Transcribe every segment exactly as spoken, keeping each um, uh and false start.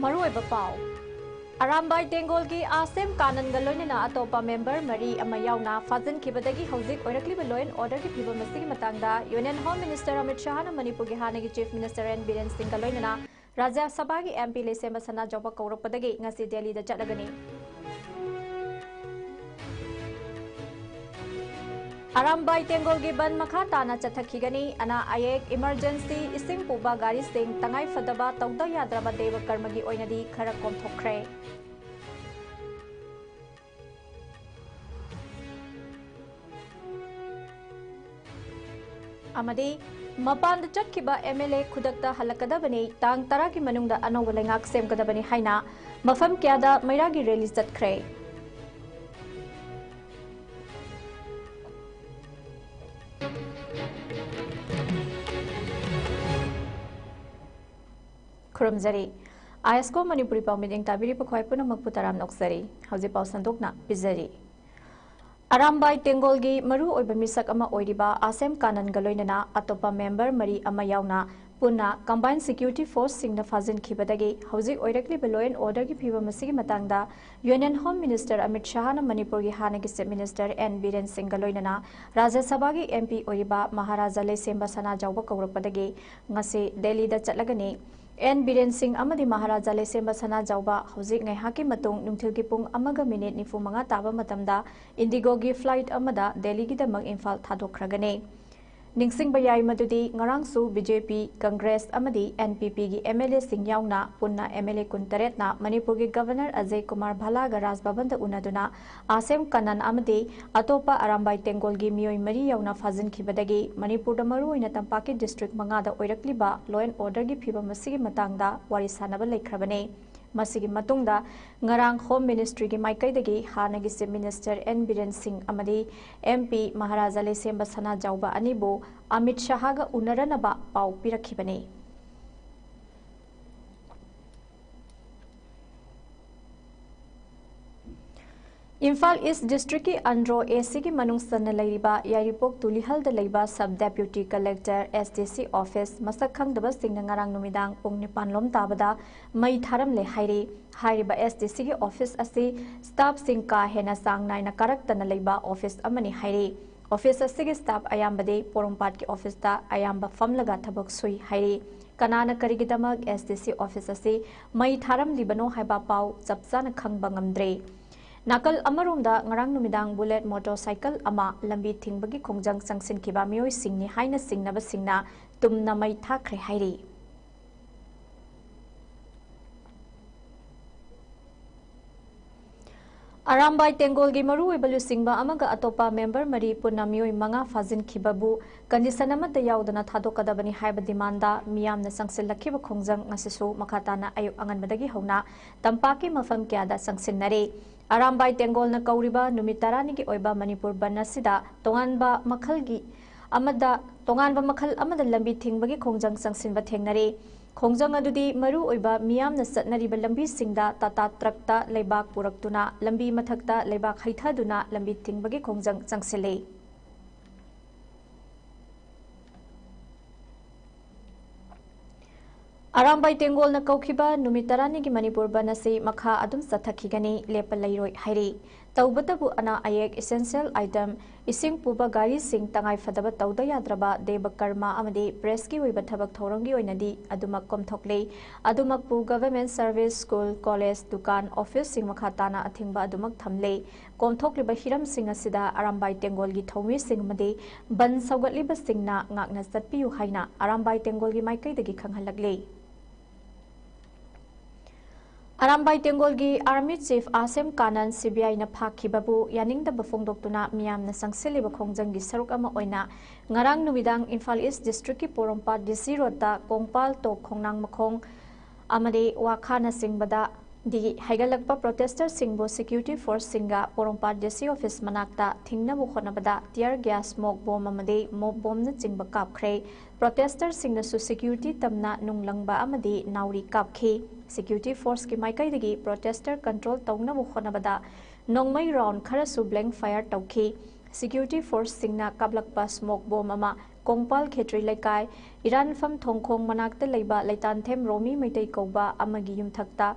ꯃꯔꯨꯑꯣꯏꯕ ꯄꯥꯎ꯫ ꯑꯔꯥꯝꯕꯥꯏ ꯇꯦꯡꯒꯣꯜꯒꯤ ꯑꯥꯁꯦꯝ ꯀꯥꯅꯟꯒ ꯂꯣꯏꯅꯅ ꯑꯇꯣꯞꯄ ꯃꯦꯝꯕꯔ ꯃꯔꯤ ꯑꯃ ꯌꯥꯎꯅ ꯐꯥꯖꯤꯟꯈꯤꯕꯗꯒꯤ ꯍꯧꯖꯤꯛ ꯑꯣꯏꯔꯛꯂꯤꯕ law and orderꯒꯤ ꯐꯤꯕꯝ ꯑꯁꯤꯒꯤ ꯃꯇꯥꯡꯗ Union Home Minister ꯑꯃꯤꯠ ꯁꯍꯥꯅ ꯃꯅꯤꯄꯨꯔꯒꯤ ꯍꯥꯟꯅꯒꯤ Chief Minister ꯑꯦꯟ ꯕꯤꯔꯦꯟ ꯁꯤꯡꯒ ꯂꯣꯏꯅꯅ ꯔꯥꯖ꯭ꯌ ꯁꯚꯥꯒꯤ MP ꯂꯩꯁꯦꯝꯕ ꯁꯅꯥꯖꯥꯎꯕ ꯀꯧꯔꯛꯄꯗꯒꯤ ꯉꯁꯤ ꯗꯦꯜꯂꯤꯗ ꯆꯠꯂꯒꯅꯤ꯫ ꯑꯔꯥꯝꯕꯥꯏ ꯇꯦꯡꯒꯣꯜꯒꯤ ꯕꯟ ꯃꯈꯥ ꯇꯥꯅ ꯆꯠꯊꯈꯤꯒꯅꯤ꯫ ꯑꯅꯥ ꯑꯌꯦꯛ, emergency, ꯏꯁꯤꯡ ꯄꯨꯕ ꯒꯥꯔꯤꯁꯤꯡ, ꯇꯉꯥꯏ ꯐꯗꯕ ꯇꯧꯗ ꯌꯥꯗ꯭ꯔꯕ ꯗꯦꯕ ꯀꯔꯃꯒꯤ ꯑꯣꯏꯅꯗꯤ ꯈꯔ ꯀꯣꯝꯊꯣꯛꯈ꯭ꯔꯦ꯫ ꯑꯃꯗꯤ ꯃꯄꯥꯟꯗ ꯆꯠꯈꯤꯕ MLA ꯈꯨꯗꯛꯇ ꯍꯜꯂꯛꯀꯗꯕꯅꯤ, ꯇꯥꯡ ꯇꯔꯥꯒꯤ ꯃꯅꯨꯡꯗ ꯑꯅꯧꯕ ꯂꯩꯉꯥꯛ ꯁꯦꯝꯒꯗꯕꯅꯤ ꯍꯥꯏꯅ ꯃꯐꯝ ꯀꯌꯥꯗ ꯃꯩꯔꯥꯒꯤ rally ꯆꯠꯈ꯭ꯔꯦ꯫ ꯈꯨꯔꯨꯝꯖꯔꯤ꯫ ISCO ꯃꯅꯤꯄꯨꯔꯤ ꯄꯥꯎ ꯃꯤꯠꯌꯦꯡ ꯇꯥꯕꯤꯔꯤꯕ ꯈ꯭ꯋꯥꯏ ꯄꯨꯝꯅꯃꯛꯄꯨ ꯇꯔꯥꯝꯅ ꯑꯣꯛꯆꯔꯤ꯫ ꯍꯧꯖꯤꯛ ꯄꯥꯎ ꯁꯟꯗꯣꯛꯅ ꯄꯤꯖꯔꯤ꯫ ꯑꯔꯥꯝꯕꯥꯏ ꯇꯦꯡꯒꯣꯜꯒꯤ ꯃꯔꯨ ꯑꯣꯏꯕ ꯃꯤꯁꯛ ꯑꯃ ꯑꯣꯏꯔꯤꯕ ꯑꯥꯁꯦꯝ ꯀꯥꯅꯟꯒ ꯂꯣꯏꯅꯅ ꯑꯇꯣꯞꯄ ꯃꯦꯝꯕꯔ ꯃꯔꯤ ꯑꯃ ꯌꯥꯎꯅ ꯄꯨꯟꯅ combined security forceꯁꯤꯡꯅ ꯐꯥꯖꯤꯟꯈꯤꯕꯗꯒꯤ ꯍꯧꯖꯤꯛ ꯑꯣꯏꯔꯛꯂꯤꯕ law and orderꯒꯤ ꯐꯤꯕꯝ ꯑꯁꯤꯒꯤ ꯃꯇꯥꯡꯗ Union Home Minister ꯑꯃꯤꯠ ꯁꯍꯥꯅ ꯃꯅꯤꯄꯨꯔꯒꯤ ꯍꯥꯟꯅꯒꯤ Chief Minister ꯑꯦꯟ ꯕꯤꯔꯦꯟ ꯁꯤꯡꯒ ꯂꯣꯏꯅꯅ ꯔꯥꯖ꯭ꯌ ꯁꯚꯥꯒꯤ MP ꯑꯣꯏꯔꯤꯕ ꯃꯍꯥꯔꯥꯖꯥ ꯂꯩꯁꯦꯝꯕ ꯁꯅꯥꯖꯥꯎꯕ ꯀꯧꯔꯛꯄꯗꯒꯤ ꯉꯁꯤ ꯗꯦꯜꯂꯤꯗ ꯆꯠꯂꯒꯅꯤ꯫ ꯑꯦꯟ ꯕꯤꯔꯦꯟ ꯁꯤꯡ ꯑꯃꯗꯤ ꯃꯍꯥꯔꯥꯖꯥ ꯂꯩꯁꯦꯝꯕ ꯁꯅꯥꯖꯥꯎꯕ ꯍꯧꯖꯤꯛ ꯉꯥꯏꯍꯥꯛꯀꯤ ꯃꯇꯨꯡ ꯅꯨꯡꯊꯤꯜꯒꯤ ꯄꯨꯡ ꯑꯃꯒ ꯃꯤꯅꯤꯠ ꯅꯤꯐꯨ ꯃꯉꯥ ꯇꯥꯕ ꯃꯇꯝꯗ IndiGoꯒꯤ flight ꯑꯃꯗ ꯗꯦꯜꯂꯤꯒꯤꯗꯃꯛ ꯏꯝꯐꯥꯜ ꯊꯥꯗꯣꯛꯈ꯭ꯔꯒꯅꯤ꯫ ꯅꯤꯡꯁꯤꯡꯕ ꯌꯥꯏ ꯃꯗꯨꯗꯤ ꯉꯔꯥꯡꯁꯨ BJP, Congress ꯑꯃꯗꯤ NPPꯒꯤ MLAꯁꯤꯡ ꯌꯥꯎꯅ ꯄꯨꯟꯅ MLA ꯀꯨꯟꯇꯔꯦꯠꯅ ꯃꯅꯤꯄꯨꯔꯒꯤ Governor ꯑꯖꯌ ꯀꯨꯃꯥꯔ ꯚꯜꯂꯥꯒ ꯔꯥꯖ ꯚꯕꯟꯗ ꯎꯅꯗꯨꯅ ꯑꯥꯁꯦꯝ ꯀꯥꯅꯟ ꯑꯃꯗꯤ ꯑꯇꯣꯞꯄ ꯑꯔꯥꯝꯕꯥꯏ ꯇꯦꯡꯒꯣꯜꯒꯤ ꯃꯤꯑꯣꯏ ꯃꯔꯤ ꯌꯥꯎꯅ ꯐꯥꯖꯤꯟꯈꯤꯕꯗꯒꯤ ꯃꯅꯤꯄꯨꯔꯗ ꯃꯔꯨꯑꯣꯏꯅ ꯇꯝꯄꯥꯛꯀꯤ district ꯃꯉꯥꯗ ꯑꯣꯏꯔꯛꯂꯤꯕ law and orderꯒꯤ ꯐꯤꯕꯝ ꯑꯁꯤꯒꯤ ꯃꯇꯥꯡꯗ ꯋꯥꯔꯤ ꯁꯥꯅꯕ ꯂꯩꯈ꯭ꯔꯕꯅꯤ꯫ ꯃꯁꯤꯒꯤ ꯃꯇꯨꯡꯗ ꯉꯔꯥꯡ Home Ministryꯒꯤ ꯃꯥꯏꯀꯩꯗꯒꯤ ꯍꯥꯟꯅꯒꯤ Chief Minister ꯑꯦꯟ ꯕꯤꯔꯦꯟ ꯁꯤꯡ ꯑꯃꯗꯤ MP ꯃꯍꯥꯔꯥꯖꯥ ꯂꯩꯁꯦꯝꯕ ꯁꯅꯥꯖꯥꯎꯕ ꯑꯅꯤꯕꯨ ꯑꯃꯤꯠ ꯁꯍꯥꯒ ꯎꯅꯔꯅꯕ ꯄꯥꯎ ꯄꯤꯔꯛꯈꯤꯕꯅꯤ꯫ ꯏꯝꯐꯥꯜ ꯏꯁ ꯗꯤꯁꯇ꯭ꯔꯤꯛꯀꯤ ꯑꯟꯗ꯭ꯔꯣ ꯑꯦ ꯁꯤꯒꯤ ꯃꯅꯨꯡ ꯆꯟꯅ ꯂꯩꯔꯤꯕ ꯌꯥꯏꯔꯤꯄꯣꯛ ꯇꯨꯂꯤꯍꯜꯗ ꯂꯩꯕ ꯁꯕ ꯗꯦꯄ꯭ꯌꯨꯇꯤ ꯀꯂꯦꯛꯇꯔ, ꯑꯦꯁ ꯗꯤ ꯁꯤ ꯑꯣꯐꯤꯁ ꯃꯁꯛ ꯈꯪꯗꯕꯁꯤꯡꯅ ꯉꯔꯥꯡ ꯅꯨꯃꯤꯗꯥꯡ ꯄꯨꯡ ꯅꯤꯄꯥꯟ ꯂꯣꯝ ꯇꯥꯕꯗ ꯃꯩ ꯊꯥꯔꯝꯂꯦ ꯍꯥꯏꯔꯤ꯫ ꯍꯥꯏꯔꯤꯕ ꯑꯦꯁ ꯗꯤ ꯁꯤꯒꯤ ꯑꯣꯐꯤꯁ ꯑꯁꯤ ꯁ꯭ꯇꯥꯐꯁꯤꯡ ꯀꯥ ꯍꯦꯟꯅ ꯆꯥꯡ ꯅꯥꯏꯅ ꯀꯥꯔꯛꯇꯅ ꯂꯩꯕ ꯑꯣꯐꯤꯁ ꯑꯃꯅꯤ ꯍꯥꯏꯔꯤ꯫ ꯑꯣꯐꯤꯁ ꯑꯁꯤꯒꯤ ꯁ꯭ꯇꯥꯐ ꯑꯌꯥꯝꯕꯗꯤ ꯄꯣꯔꯣꯝꯄꯥꯠꯀꯤ ꯑꯣꯐꯤꯁꯇ ꯑꯌꯥꯝꯕ ꯐꯝꯂꯒ ꯊꯕꯛ ꯁꯨꯏ ꯍꯥꯏꯔꯤ꯫ ꯀꯅꯥꯅ ꯀꯔꯤꯒꯤꯗꯃꯛ ꯑꯦꯁ ꯗꯤ ꯁꯤ ꯑꯣꯐꯤꯁ ꯑꯁꯤ ꯃꯩ ꯊꯥꯔꯝꯂꯤꯕꯅꯣ ꯍꯥꯏꯕ ꯄꯥꯎ ꯆꯞ ꯆꯥꯅ ꯈꯪꯕ ꯉꯝꯗ꯭ꯔꯤ꯫ ꯅꯥꯀꯜ ꯑꯃꯔꯣꯝꯗ, ꯉꯔꯥꯡ ꯅꯨꯃꯤꯗꯥꯡ ꯕꯨꯂꯦꯠ ꯃꯣꯇꯣꯔꯁꯥꯏꯀꯜ ꯑꯃ ꯂꯝꯕꯤ ꯊꯤꯡꯕꯒꯤ ꯈꯣꯡꯖꯪ ꯆꯪꯁꯤꯟꯈꯤꯕ ꯃꯤꯑꯣꯏꯁꯤꯡꯅꯤ ꯍꯥꯏꯅ ꯆꯤꯡꯅꯕꯁꯤꯡꯅ ꯇꯨꯝꯅ ꯃꯩ ꯊꯥꯈ꯭ꯔꯦ ꯍꯥꯏꯔꯤ꯫ ꯑꯔꯥꯝꯕꯥꯏ ꯇꯦꯡꯒꯣꯜꯒꯤ ꯃꯔꯨꯑꯣꯏꯕ ꯂꯨꯆꯤꯡꯕ ꯑꯃꯒ ꯑꯇꯣꯞꯄ ꯃꯦꯝꯕꯔ ꯃꯔꯤ ꯄꯨꯟꯅ ꯃꯤꯑꯣꯏ ꯃꯉꯥ ꯐꯥꯖꯤꯟꯈꯤꯕꯕꯨ ꯀꯟꯗꯤꯁꯟ ꯑꯃꯠꯇ ꯌꯥꯎꯗꯅ ꯊꯥꯗꯣꯛꯀꯗꯕꯅꯤ ꯍꯥꯏꯕ ꯗꯤꯃꯥꯟꯗ ꯃꯤꯌꯥꯝꯅ ꯆꯪꯁꯤꯜꯂꯛꯈꯤꯕ ꯈꯣꯡꯖꯪ ꯉꯁꯤꯁꯨ ꯃꯈꯥ ꯇꯥꯅ ꯑꯌꯨꯛ ꯑꯉꯟꯕꯗꯒꯤ ꯍꯧꯅ ꯇꯝꯄꯥꯛꯀꯤ ꯃꯐꯝ ꯀꯌꯥꯗ ꯆꯪꯁꯤꯟꯅꯔꯤ꯫ ꯑꯔꯥꯝꯕꯥꯏ ꯇꯦꯡꯒꯣꯜꯅ ꯀꯧꯔꯤꯕ ꯅꯨꯃꯤꯠ ꯇꯔꯥꯅꯤꯒꯤ ꯑꯣꯏꯕ ꯃꯅꯤꯄꯨꯔ ꯕꯟ ꯑꯁꯤꯗ ꯇꯣꯉꯥꯟꯕ ꯃꯈꯜꯒꯤ ꯑꯃꯗ, ꯇꯣꯉꯥꯟꯕ ꯃꯈꯜ ꯑꯃꯗ ꯂꯝꯕꯤ ꯊꯤꯡꯕꯒꯤ ꯈꯣꯡꯖꯪ ꯆꯪꯁꯤꯟꯕ ꯊꯦꯡꯅꯔꯦ꯫ ꯈꯣꯡꯖꯪ ꯑꯗꯨꯗꯤ ꯃꯔꯨ ꯑꯣꯏꯕ ꯃꯤꯌꯥꯝꯅ ꯆꯠꯅꯔꯤꯕ ꯂꯝꯕꯤꯁꯤꯡꯗ ꯇꯥꯇꯥ ꯇ꯭ꯔꯛꯇ ꯂꯩꯕꯥꯛ ꯄꯨꯔꯛꯇꯨꯅ ꯂꯝꯕꯤ ꯃꯊꯛꯇ ꯂꯩꯕꯥꯛ ꯍꯩꯊꯗꯨꯅ ꯂꯝꯕꯤ ꯊꯤꯡꯕꯒꯤ ꯈꯣꯡꯖꯪ ꯆꯪꯁꯤꯜꯂꯦ꯫ ꯑꯔꯥꯝꯕꯥꯏ ꯇꯦꯡꯒꯣꯜꯅ ꯀꯧꯈꯤꯕ ꯅꯨꯃꯤꯠ ꯇꯔꯥꯅꯤꯒꯤ ꯃꯅꯤꯄꯨꯔ ꯕꯟ ꯑꯁꯤ ꯃꯈꯥ ꯑꯗꯨꯝ ꯆꯠꯊꯈꯤꯒꯅꯤ, ꯂꯦꯞꯄ ꯂꯩꯔꯣꯏ ꯍꯥꯏꯔꯤ꯫ ꯇꯧꯕꯇꯕꯨ ꯑꯅꯥ ꯑꯌꯦꯛ, essential item, ꯏꯁꯤꯡ ꯄꯨꯕ ꯒꯥꯔꯤꯁꯤꯡ, ꯇꯉꯥꯏ ꯐꯗꯕ ꯇꯧꯗ ꯌꯥꯗ꯭ꯔꯕ ꯗꯦꯕ ꯀꯔꯃ ꯑꯃꯗꯤ ꯄ꯭ꯔꯦꯁꯀꯤ ꯑꯣꯏꯕ ꯊꯕꯛ ꯊꯧꯔꯝꯒꯤ ꯑꯣꯏꯅꯗꯤ ꯑꯗꯨꯃꯛ ꯀꯣꯝꯊꯣꯛꯂꯦ꯫ ꯑꯗꯨꯃꯛꯄꯨ government service, school, college, ꯗꯨꯀꯥꯟ, ꯑꯣꯐꯤꯁꯁꯤꯡ ꯃꯈꯥ ꯇꯥꯅ ꯑꯊꯤꯡꯕ ꯑꯗꯨꯃꯛ ꯊꯝꯂꯦ꯫ ꯀꯣꯝꯊꯣꯛꯂꯤꯕ ꯍꯤꯔꯝꯁꯤꯡ ꯑꯁꯤꯗ ꯑꯔꯥꯝꯕꯥꯏ ꯇꯦꯡꯒꯣꯜꯒꯤ ꯊꯧꯃꯤꯁꯤꯡ ꯑꯃꯗꯤ ꯕꯟ ꯁꯧꯒꯠꯂꯤꯕꯁꯤꯡꯅ ꯉꯥꯛꯅ ꯆꯠꯄꯤꯌꯨ ꯍꯥꯏꯅ ꯑꯔꯥꯝꯕꯥꯏ ꯇꯦꯡꯒꯣꯜꯒꯤ ꯃꯥꯏꯀꯩꯗꯒꯤ ꯈꯪꯍꯜꯂꯛꯂꯤ꯫ Arambai ꯇꯦꯡꯒꯣꯜꯒꯤ Army Chief ꯑꯥꯁꯦꯝ Kanan C B I ꯅ ꯐꯥꯈꯤꯕꯕꯨ ꯌꯥꯅꯤꯡꯗꯕ ꯐꯣꯡꯗꯣꯛꯇꯨꯅ ꯃꯤꯌꯥꯝꯅ ꯆꯪꯁꯤꯜꯂꯤꯕ ꯈꯣꯡꯖꯪꯒꯤ ꯁꯔꯨꯛ ꯑꯃ ꯑꯣꯏꯅ ꯉꯔꯥꯡ ꯅꯨꯃꯤꯗꯥꯡ ꯏꯝꯐꯥꯜ ꯏꯁ ꯗꯤꯁꯇ꯭ꯔꯤꯛꯀꯤ ꯄꯣꯔꯣꯝꯄꯥꯠ D C ꯔꯣꯗꯇ ꯀꯣꯡꯄꯥꯜ ꯇꯣꯞ ꯈꯣꯡꯅꯥꯡ ꯃꯈꯣꯡ ꯑꯃꯗꯤ ꯋꯥꯈꯥꯅꯆꯤꯡꯕꯗ ꯗꯒꯤ ꯍꯥꯏꯒꯠꯂꯛꯄ ꯄ꯭ꯔꯣꯇꯦꯁꯇꯔꯁꯤꯡꯕꯨ ꯁꯦꯀ꯭ꯌꯨꯔꯤꯇꯤ ꯐꯣꯔꯁꯁꯤꯡꯒ ꯄꯣꯔꯣꯝꯄꯥꯠ D C office ꯃꯅꯥꯛꯇ ꯊꯤꯡꯅꯕ ꯍꯣꯠꯅꯕꯗ tear gas, smoke bomb ꯑꯃꯗꯤ mop bombꯅꯆꯤꯡꯕ ꯀꯥꯞꯈ꯭ꯔꯦ꯫ ꯄ꯭ꯔꯣꯇꯦꯁꯇꯔꯁꯤꯡꯅꯁꯨ ꯁꯦꯀ꯭ꯌꯨꯔꯤꯇꯤ ꯇꯝꯅ ꯅꯨꯡ ꯂꯪꯕ ꯑꯃꯗꯤ ꯅꯥꯎꯔꯤ ꯀꯥꯞꯈꯤ꯫ ꯁꯦꯀ꯭ꯌꯨꯔꯤꯇꯤ ꯐꯣꯔꯁꯀꯤ ꯃꯥꯏꯀꯩꯗꯒꯤ ꯄ꯭ꯔꯣꯇꯦꯁꯇꯔ control ꯇꯧꯅꯕ ꯍꯣꯠꯅꯕꯗ ꯅꯣꯡꯃꯩ ꯔꯥꯎꯟ ꯈꯔꯁꯨ ꯕ꯭ꯂꯦꯡ ꯐꯥꯌꯔ ꯇꯧꯈꯤ꯫ ꯁꯦꯀ꯭ꯌꯨꯔꯤꯇꯤ ꯐꯣꯔꯁꯁꯤꯡꯅ ꯀꯥꯞꯂꯛꯄ ꯁ꯭ꯃꯣꯛ ꯕꯣꯝ ꯑꯃ ꯀꯣꯡꯄꯥꯜ ꯈꯦꯇ꯭ꯔꯤ ꯂꯩꯀꯥꯏ, ꯏꯔꯥꯟꯐꯝ ꯊꯣꯡꯈꯣꯡ ꯃꯅꯥꯛꯇ ꯂꯩꯕ ꯂꯩꯇꯥꯟꯊꯦꯝ ꯔꯣꯃꯤ ꯃꯩꯇꯩ ꯀꯧꯕ ꯑꯃꯒꯤ ꯌꯨꯝꯊꯛꯇ,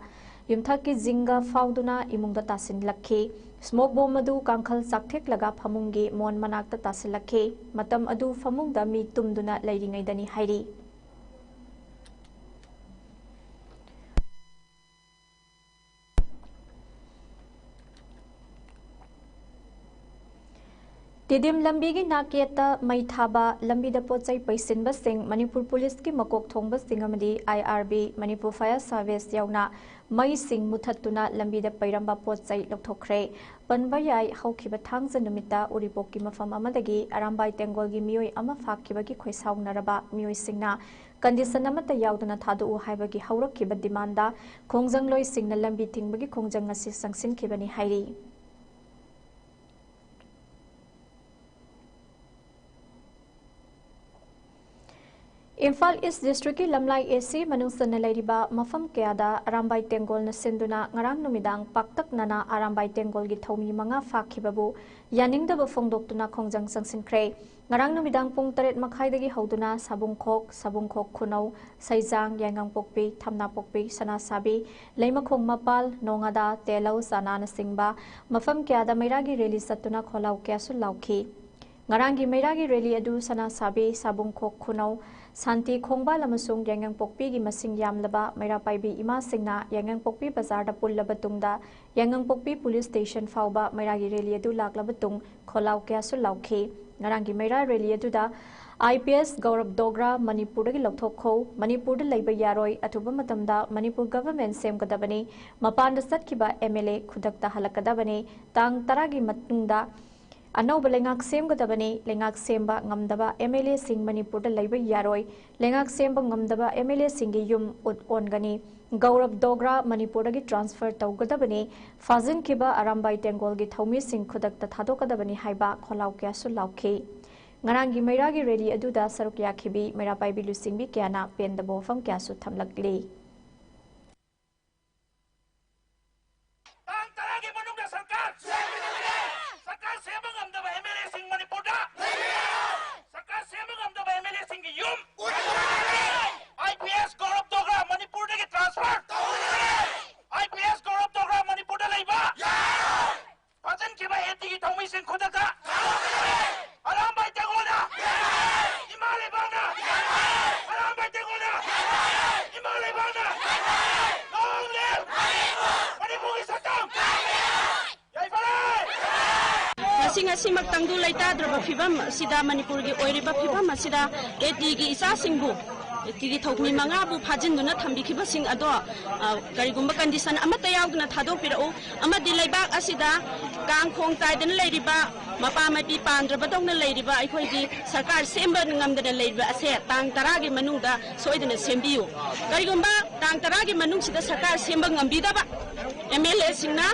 ꯌꯨꯝꯊꯛꯀꯤ ꯖꯤꯡꯒ ꯐꯥꯎꯗꯨꯅ ꯏꯃꯨꯡꯗ ꯇꯥꯁꯤꯜꯂꯛꯈꯤ꯫ ꯁ꯭ꯃꯣꯛ ꯕꯣꯝ ꯑꯗꯨ ꯀꯥꯡꯈꯜ ꯆꯥꯛꯊꯦꯛꯂꯒ ꯐꯃꯨꯡꯒꯤ ꯃꯣꯟ ꯃꯅꯥꯛꯇ ꯇꯥꯁꯤꯜꯂꯛꯈꯤ꯫ ꯃꯇꯝ ꯑꯗꯨ ꯐꯃꯨꯡꯗ ꯃꯤ ꯇꯨꯝꯗꯨꯅ ꯂꯩꯔꯤꯉꯩꯗꯅꯤ ꯍꯥꯏꯔꯤ꯫ ꯇꯤꯗꯤꯝ ꯂꯝꯕꯤꯒꯤ ꯅꯥꯛꯌꯦꯠꯇ ꯃꯩ ꯊꯥꯕ, ꯂꯝꯕꯤꯗ ꯄꯣꯠ ꯆꯩ ꯄꯩꯁꯤꯟꯕꯁꯤꯡ, ꯃꯅꯤꯄꯨꯔ ꯄꯨꯂꯤꯁꯀꯤ ꯃꯀꯣꯛ ꯊꯣꯡꯕꯁꯤꯡ ꯑꯃꯗꯤ I R B, Manipur fire service ꯌꯥꯎꯅ ꯃꯩꯁꯤꯡ ꯃꯨꯊꯠꯇꯨꯅ ꯂꯝꯕꯤꯗ ꯄꯩꯔꯝꯕ ꯄꯣꯠ ꯆꯩ ꯂꯧꯊꯣꯛꯈ꯭ꯔꯦ꯫ ꯄꯟꯕ ꯌꯥꯏ, ꯍꯧꯈꯤꯕ ꯊꯥꯡꯖ ꯅꯨꯃꯤꯠꯇ ꯎꯔꯤꯄꯣꯛꯀꯤ ꯃꯐꯝ ꯑꯃꯗꯒꯤ ꯑꯔꯥꯝꯕꯥꯏ ꯇꯦꯡꯒꯣꯜꯒꯤ ꯃꯤꯑꯣꯏ ꯑꯃ ꯐꯥꯈꯤꯕꯒꯤ ꯈꯣꯏꯁꯥꯎꯅꯔꯕ ꯃꯤꯑꯣꯏꯁꯤꯡꯅ ꯀꯟꯗꯤꯁꯟ ꯑꯃꯠꯇ ꯌꯥꯎꯗꯅ ꯊꯥꯗꯣꯛꯎ ꯍꯥꯏꯕꯒꯤ ꯍꯧꯔꯛꯈꯤꯕ ꯗꯤꯃꯥꯟꯗ ꯈꯣꯡꯖꯪꯂꯣꯏꯁꯤꯡꯅ ꯂꯝꯕꯤ ꯊꯤꯡꯕꯒꯤ ꯈꯣꯡꯖꯪ ꯑꯁꯤ ꯆꯪꯁꯤꯟꯈꯤꯕꯅꯤ ꯍꯥꯏꯔꯤ꯫ ꯏꯝꯐꯥꯜ ꯏꯁ ꯗꯤꯁꯇ꯭ꯔꯤꯛꯀꯤ ꯂꯝꯂꯥꯏ ꯑꯦ ꯁꯤ ꯃꯅꯨꯡ ꯆꯟꯅ ꯂꯩꯔꯤꯕ ꯃꯐꯝ ꯀꯌꯥꯗ ꯑꯔꯥꯝꯕꯥꯏ ꯇꯦꯡꯒꯣꯜꯅ ꯁꯤꯟꯗꯨꯅ ꯉꯔꯥꯡ ꯅꯨꯃꯤꯗꯥꯡ ꯄꯥꯛꯇꯛꯅꯅ ꯑꯔꯥꯝꯕꯥꯏ ꯇꯦꯡꯒꯣꯜꯒꯤ ꯊꯧꯃꯤ ꯃꯉꯥ ꯐꯥꯈꯤꯕꯕꯨ ꯌꯥꯅꯤꯡꯗꯕ ꯐꯣꯡꯗꯣꯛꯇꯨꯅ ꯈꯣꯡꯖꯪ ꯆꯪꯁꯤꯟꯈ꯭ꯔꯦ꯫ ꯉꯔꯥꯡ ꯅꯨꯃꯤꯗꯥꯡ ꯄꯨꯡ ꯇꯔꯦꯠ ꯃꯈꯥꯏꯗꯒꯤ ꯍꯧꯗꯨꯅ ꯁꯥꯕꯨꯡꯈꯣꯛ, ꯁꯥꯕꯨꯡꯈꯣꯛ ꯈꯨꯅꯧ, ꯁꯩꯖꯥꯡ, ꯌꯥꯏꯉꯪꯄꯣꯛꯄꯤ, ꯊꯝꯅꯥꯄꯣꯛꯄꯤ, ꯁꯅꯥꯁꯥꯕꯤ, ꯂꯩꯃꯈꯣꯡ ꯃꯄꯥꯜ, ꯅꯣꯉꯥꯗꯥ, ꯇꯦꯂꯧ, ꯆꯥꯅꯥꯅꯆꯤꯡꯕ ꯃꯐꯝ ꯀꯌꯥꯗ ꯃꯩꯔꯥꯒꯤ ꯔꯦꯂꯤ ꯆꯠꯇꯨꯅ ꯈꯣꯜꯂꯥꯎ ꯀꯌꯥꯁꯨ ꯂꯥꯎꯈꯤ꯫ ꯉꯔꯥꯡꯒꯤ ꯃꯩꯔꯥꯒꯤ ꯔꯦꯂꯤ ꯑꯗꯨ ꯁꯅꯥꯁꯥꯕꯤ, ꯁꯥꯕꯨꯡꯈꯣꯛ ꯈꯨꯅꯧ, ꯁꯥꯟꯇꯤ ꯈꯣꯡꯕꯥꯜ ꯑꯃꯁꯨꯡ ꯌꯥꯏꯉꯪꯄꯣꯛꯄꯤꯒꯤ ꯃꯁꯤꯡ ꯌꯥꯝꯂꯕ ꯃꯩꯔꯥ ꯄꯥꯏꯕꯤ ꯏꯃꯥꯁꯤꯡꯅ ꯌꯥꯏꯉꯪꯄꯣꯛꯄꯤ ꯕꯖꯥꯔꯗ ꯄꯨꯜꯂꯕ ꯇꯨꯡꯗ ꯌꯥꯏꯉꯪꯄꯣꯛꯄꯤ ꯄꯨꯂꯤꯁ ꯁ꯭ꯇꯦꯁꯟ ꯐꯥꯎꯕ ꯃꯩꯔꯥꯒꯤ ꯔꯦꯂꯤ ꯑꯗꯨ ꯂꯥꯛꯂꯕ ꯇꯨꯡ ꯈꯣꯜꯂꯥꯎ ꯀꯌꯥꯁꯨ ꯂꯥꯎꯈꯤ꯫ ꯉꯔꯥꯡꯒꯤ ꯃꯩꯔꯥ ꯔꯦꯂꯤ ꯑꯗꯨꯗ ꯑꯥꯏ ꯄꯤ ꯑꯦꯁ ꯒꯧꯔꯕ ꯗꯣꯒ꯭ꯔꯥ ꯃꯅꯤꯄꯨꯔꯗꯒꯤ ꯂꯧꯊꯣꯛꯈꯣ, ꯃꯅꯤꯄꯨꯔꯗ ꯂꯩꯕ ꯌꯥꯔꯣꯏ, ꯑꯊꯨꯕ ꯃꯇꯝꯗ ꯃꯅꯤꯄꯨꯔ ꯒꯚꯔꯟꯃꯦꯟꯠ ꯁꯦꯝꯒꯗꯕꯅꯤ, ꯃꯄꯥꯟꯗ ꯆꯠꯈꯤꯕ ꯑꯦꯝ ꯑꯦꯜ ꯑꯦ ꯈꯨꯗꯛꯇ ꯍꯜꯂꯛꯀꯗꯕꯅꯤ, ꯇꯥꯡ ꯇꯔꯥꯒꯤ ꯃꯇꯨꯡꯗ ꯑꯅꯧꯕ ꯂꯩꯉꯥꯛ ꯁꯦꯝꯒꯗꯕꯅꯤ, ꯂꯩꯉꯥꯛ ꯁꯦꯝꯕ ꯉꯝꯗꯕ ꯑꯦꯝ ꯑꯦꯜ ꯑꯦꯁꯤꯡ ꯃꯅꯤꯄꯨꯔꯗ ꯂꯩꯕ ꯌꯥꯔꯣꯏ, ꯂꯩꯉꯥꯛ ꯁꯦꯝꯕ ꯉꯝꯗꯕ ꯑꯦꯝ ꯑꯦꯜ ꯑꯦꯁꯤꯡꯒꯤ ꯌꯨꯝ ꯎꯠ ꯑꯣꯟꯒꯅꯤ, ꯒꯧꯔꯕ ꯗꯣꯒ꯭ꯔꯥ ꯃꯅꯤꯄꯨꯔꯗꯒꯤ ꯇ꯭ꯔꯥꯟꯁꯐꯔ ꯇꯧꯒꯗꯕꯅꯤ, ꯐꯥꯖꯤꯟꯈꯤꯕ ꯑꯔꯥꯝꯕꯥꯏ ꯇꯦꯡꯒꯣꯜꯒꯤ ꯊꯧꯃꯤꯁꯤꯡ ꯈꯨꯗꯛꯇ ꯊꯥꯗꯣꯛꯀꯗꯕꯅꯤ ꯍꯥꯏꯕ ꯈꯣꯜꯂꯥꯎ ꯀꯌꯥꯁꯨ ꯂꯥꯎꯈꯤ꯫ ꯉꯔꯥꯡꯒꯤ ꯃꯩꯔꯥꯒꯤ ꯔꯦꯂꯤ ꯑꯗꯨꯗ ꯁꯔꯨꯛ ꯌꯥꯈꯤꯕꯤ ꯃꯩꯔꯥ ꯄꯥꯏꯕꯤ ꯂꯨꯆꯤꯡꯕꯤ ꯀꯌꯥꯅ ꯄꯦꯟꯗꯕ ꯋꯥꯐꯝ ꯀꯌꯥꯁꯨ ꯊꯝꯂꯛꯂꯤ꯫ ꯇꯥꯡ ꯇꯔꯥꯒꯤ ꯃꯅꯨꯡꯗ ꯁꯔꯀꯥꯔ ꯃꯅꯤꯄꯨꯔꯒꯤ ꯁꯛꯇꯝ! ꯉꯁꯤ ꯉꯁꯤꯃꯛ ꯇꯪꯗꯨ ꯂꯩꯇꯥꯗ꯭ꯔꯕ ꯐꯤꯕꯝ ꯑꯁꯤꯗ ꯃꯅꯤꯄꯨꯔꯒꯤ ꯑꯣꯏꯔꯤꯕ ꯐꯤꯕꯝ ꯑꯁꯤꯗ ꯑꯦ ꯇꯤꯒꯤ ꯏꯆꯥꯁꯤꯡꯕꯨ, ꯑꯦ ꯇꯤꯒꯤ ꯊꯧꯃꯤ ꯃꯉꯥꯕꯨ ꯐꯥꯖꯤꯟꯗꯨꯅ ꯊꯝꯕꯤꯈꯤꯕꯁꯤꯡ ꯑꯗꯣ, ꯑ, ꯀꯔꯤꯒꯨꯝꯕ ꯀꯟꯗꯤꯁꯟ ꯑꯃꯠꯇ ꯌꯥꯎꯗꯅ ꯊꯥꯗꯣꯛꯄꯤꯔꯛꯎ, ꯑꯃꯗꯤ ꯂꯩꯕꯥꯛ ꯑꯁꯤꯗ ꯀꯥꯡ ꯈꯣꯡ ꯆꯥꯏꯗꯅ ꯂꯩꯔꯤꯕ, ꯃꯄꯥ ꯃꯄꯤ ꯄꯥꯟꯗ꯭ꯔꯕꯗꯧꯅ ꯂꯩꯔꯤꯕ ꯑꯩꯈꯣꯏꯒꯤ ꯁꯔꯀꯥꯔ ꯁꯦꯝꯕ ꯉꯝꯗꯅ ꯂꯩꯔꯤꯕ ꯑꯁꯦ ꯇꯥꯡ ꯇꯔꯥꯒꯤ ꯃꯅꯨꯡꯗ ꯁꯣꯏꯗꯅ ꯁꯦꯝꯕꯤꯌꯨ꯫ ꯀꯔꯤꯒꯨꯝꯕ ꯇꯥꯡ ꯇꯔꯥꯒꯤ ꯃꯅꯨꯡꯁꯤꯗ ꯁꯔꯀꯥꯔ ꯁꯦꯝꯕ ꯉꯝꯕꯤꯗꯕ ꯑꯦꯝ ꯑꯦꯜ ꯑꯦꯁꯤꯡꯅ,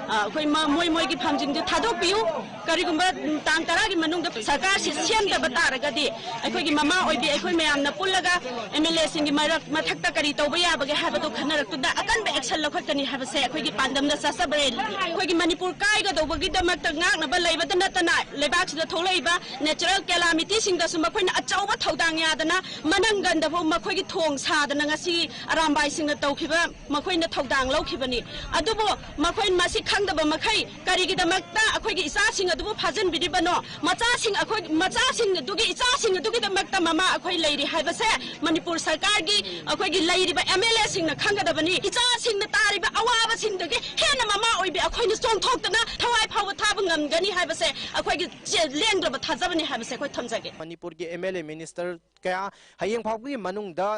ꯑ, ꯑꯩꯈꯣꯏ ꯃ-, ꯃꯣꯏ ꯃꯣꯏꯒꯤ ꯐꯝꯁꯤꯡꯗꯨ ꯊꯥꯗꯣꯛꯄꯤꯌꯨ꯫ ꯀꯔꯤꯒꯨꯝꯕ, ꯎꯝ, ꯇꯥꯡ ꯇꯔꯥꯒꯤ ꯃꯅꯨꯡꯗ ꯁꯔꯀꯥꯔꯁꯤ ꯁꯦꯝꯗꯕ ꯇꯥꯔꯒꯗꯤ ꯑꯩꯈꯣꯏꯒꯤ ꯃꯃꯥ ꯑꯣꯏꯕꯤ ꯑꯩꯈꯣꯏ ꯃꯌꯥꯝꯅ ꯄꯨꯜꯂꯒ ꯑꯦꯝ ꯑꯦꯜ ꯑꯦꯁꯤꯡꯒꯤ ꯃꯔꯛ, ꯃꯊꯛꯇ ꯀꯔꯤ ꯇꯧꯕ ꯌꯥꯕꯒꯦ ꯍꯥꯏꯕꯗꯨ ꯈꯟꯅꯔꯛꯇꯨꯅ ꯑꯀꯟꯕ ꯑꯦꯛꯁꯟ ꯂꯧꯈꯠꯀꯅꯤ ꯍꯥꯏꯕꯁꯦ ꯑꯩꯈꯣꯏꯒꯤ ꯄꯥꯟꯗꯝꯗ ꯆꯠꯆꯕ ꯔꯦꯂꯤꯅꯤ꯫ ꯑꯩꯈꯣꯏꯒꯤ ꯃꯅꯤꯄꯨꯔ ꯀꯥꯏꯒꯗꯧꯕꯒꯤꯗꯃꯛꯇ ꯉꯥꯛꯅꯕ ꯂꯩꯕꯇ ꯅꯠꯇꯅ ꯂꯩꯕꯥꯛꯁꯤꯗ ꯊꯣꯛꯂꯛꯏꯕ ꯅꯦꯆꯔꯦꯜ ꯀꯦꯂꯥꯃꯤꯇꯤꯁꯤꯡꯗꯁꯨ ꯃꯈꯣꯏꯅ ꯑꯆꯧꯕ ꯊꯧꯗꯥꯡ ꯌꯥꯗꯅ ꯃꯅꯪꯒꯟꯗꯐꯥꯎ ꯃꯈꯣꯏꯒꯤ ꯊꯣꯡ ꯁꯥꯗꯅ ꯉꯁꯤ ꯑꯔꯥꯝꯕꯥꯏꯁꯤꯡꯅ ꯇꯧꯈꯤꯕ ꯃꯈꯣꯏꯅ ꯊꯧꯗꯥꯡ ꯂꯧꯈꯤꯕꯅꯤ꯫ ꯑꯗꯨꯕꯨ ꯃꯈꯣꯏ ꯃꯁꯤ ꯈꯪꯗꯕ ꯃꯈꯩ ꯀꯔꯤꯒꯤꯗꯃꯛꯇ ꯑꯩꯈꯣꯏꯒꯤ ꯏꯆꯥꯁꯤꯡ ꯑꯗꯨꯕꯨ ꯐꯥꯖꯤꯟꯕꯤꯔꯤꯕꯅꯣ? ꯃꯆꯥꯁꯤꯡ, ꯑꯩꯈꯣꯏ ꯃꯆꯥꯁꯤꯡ ꯑꯗꯨꯒꯤ ꯏꯆꯥꯁꯤꯡ ꯑꯗꯨꯒꯤꯗꯃꯛꯇ ꯃꯃꯥ ꯑꯩꯈꯣꯏ ꯂꯩꯔꯤ ꯍꯥꯏꯕꯁꯦ ꯃꯅꯤꯄꯨꯔ ꯁꯔꯀꯥꯔꯒꯤ, ꯑꯩꯈꯣꯏꯒꯤ ꯂꯩꯔꯤꯕ ꯑꯦꯝ ꯑꯦꯜ ꯑꯦꯁꯤꯡꯅ ꯈꯪꯒꯗꯕꯅꯤ꯫ ꯏꯆꯥꯁꯤꯡꯅ ꯇꯥꯔꯤꯕ ꯑꯋꯥꯕꯁꯤꯡꯗꯒꯤ ꯍꯦꯟꯅ ꯃꯃꯥ ꯑꯣꯏꯕꯤ ꯑꯩꯈꯣꯏꯅ ꯆꯣꯡꯊꯣꯛꯇꯅ ꯊꯋꯥꯏ ꯐꯥꯎꯕ ꯊꯥꯕ ꯉꯝꯒꯅꯤ ꯍꯥꯏꯕꯁꯦ ꯑꯩꯈꯣꯏꯒꯤ ꯆꯦ-, ꯂꯦꯡꯗ꯭ꯔꯕ ꯊꯥꯖꯕꯅꯤ ꯍꯥꯏꯕꯁꯦ ꯑꯩꯈꯣꯏ ꯊꯝꯖꯒꯦ꯫ ꯃꯅꯤꯄꯨꯔꯒꯤ ꯑꯦꯝ ꯑꯦꯜ ꯑꯦ ꯃꯤꯅꯤꯁꯇꯔ ꯀꯌꯥ ꯍꯌꯦꯡ ꯐꯥꯎꯕꯒꯤ ꯃꯅꯨꯡꯗ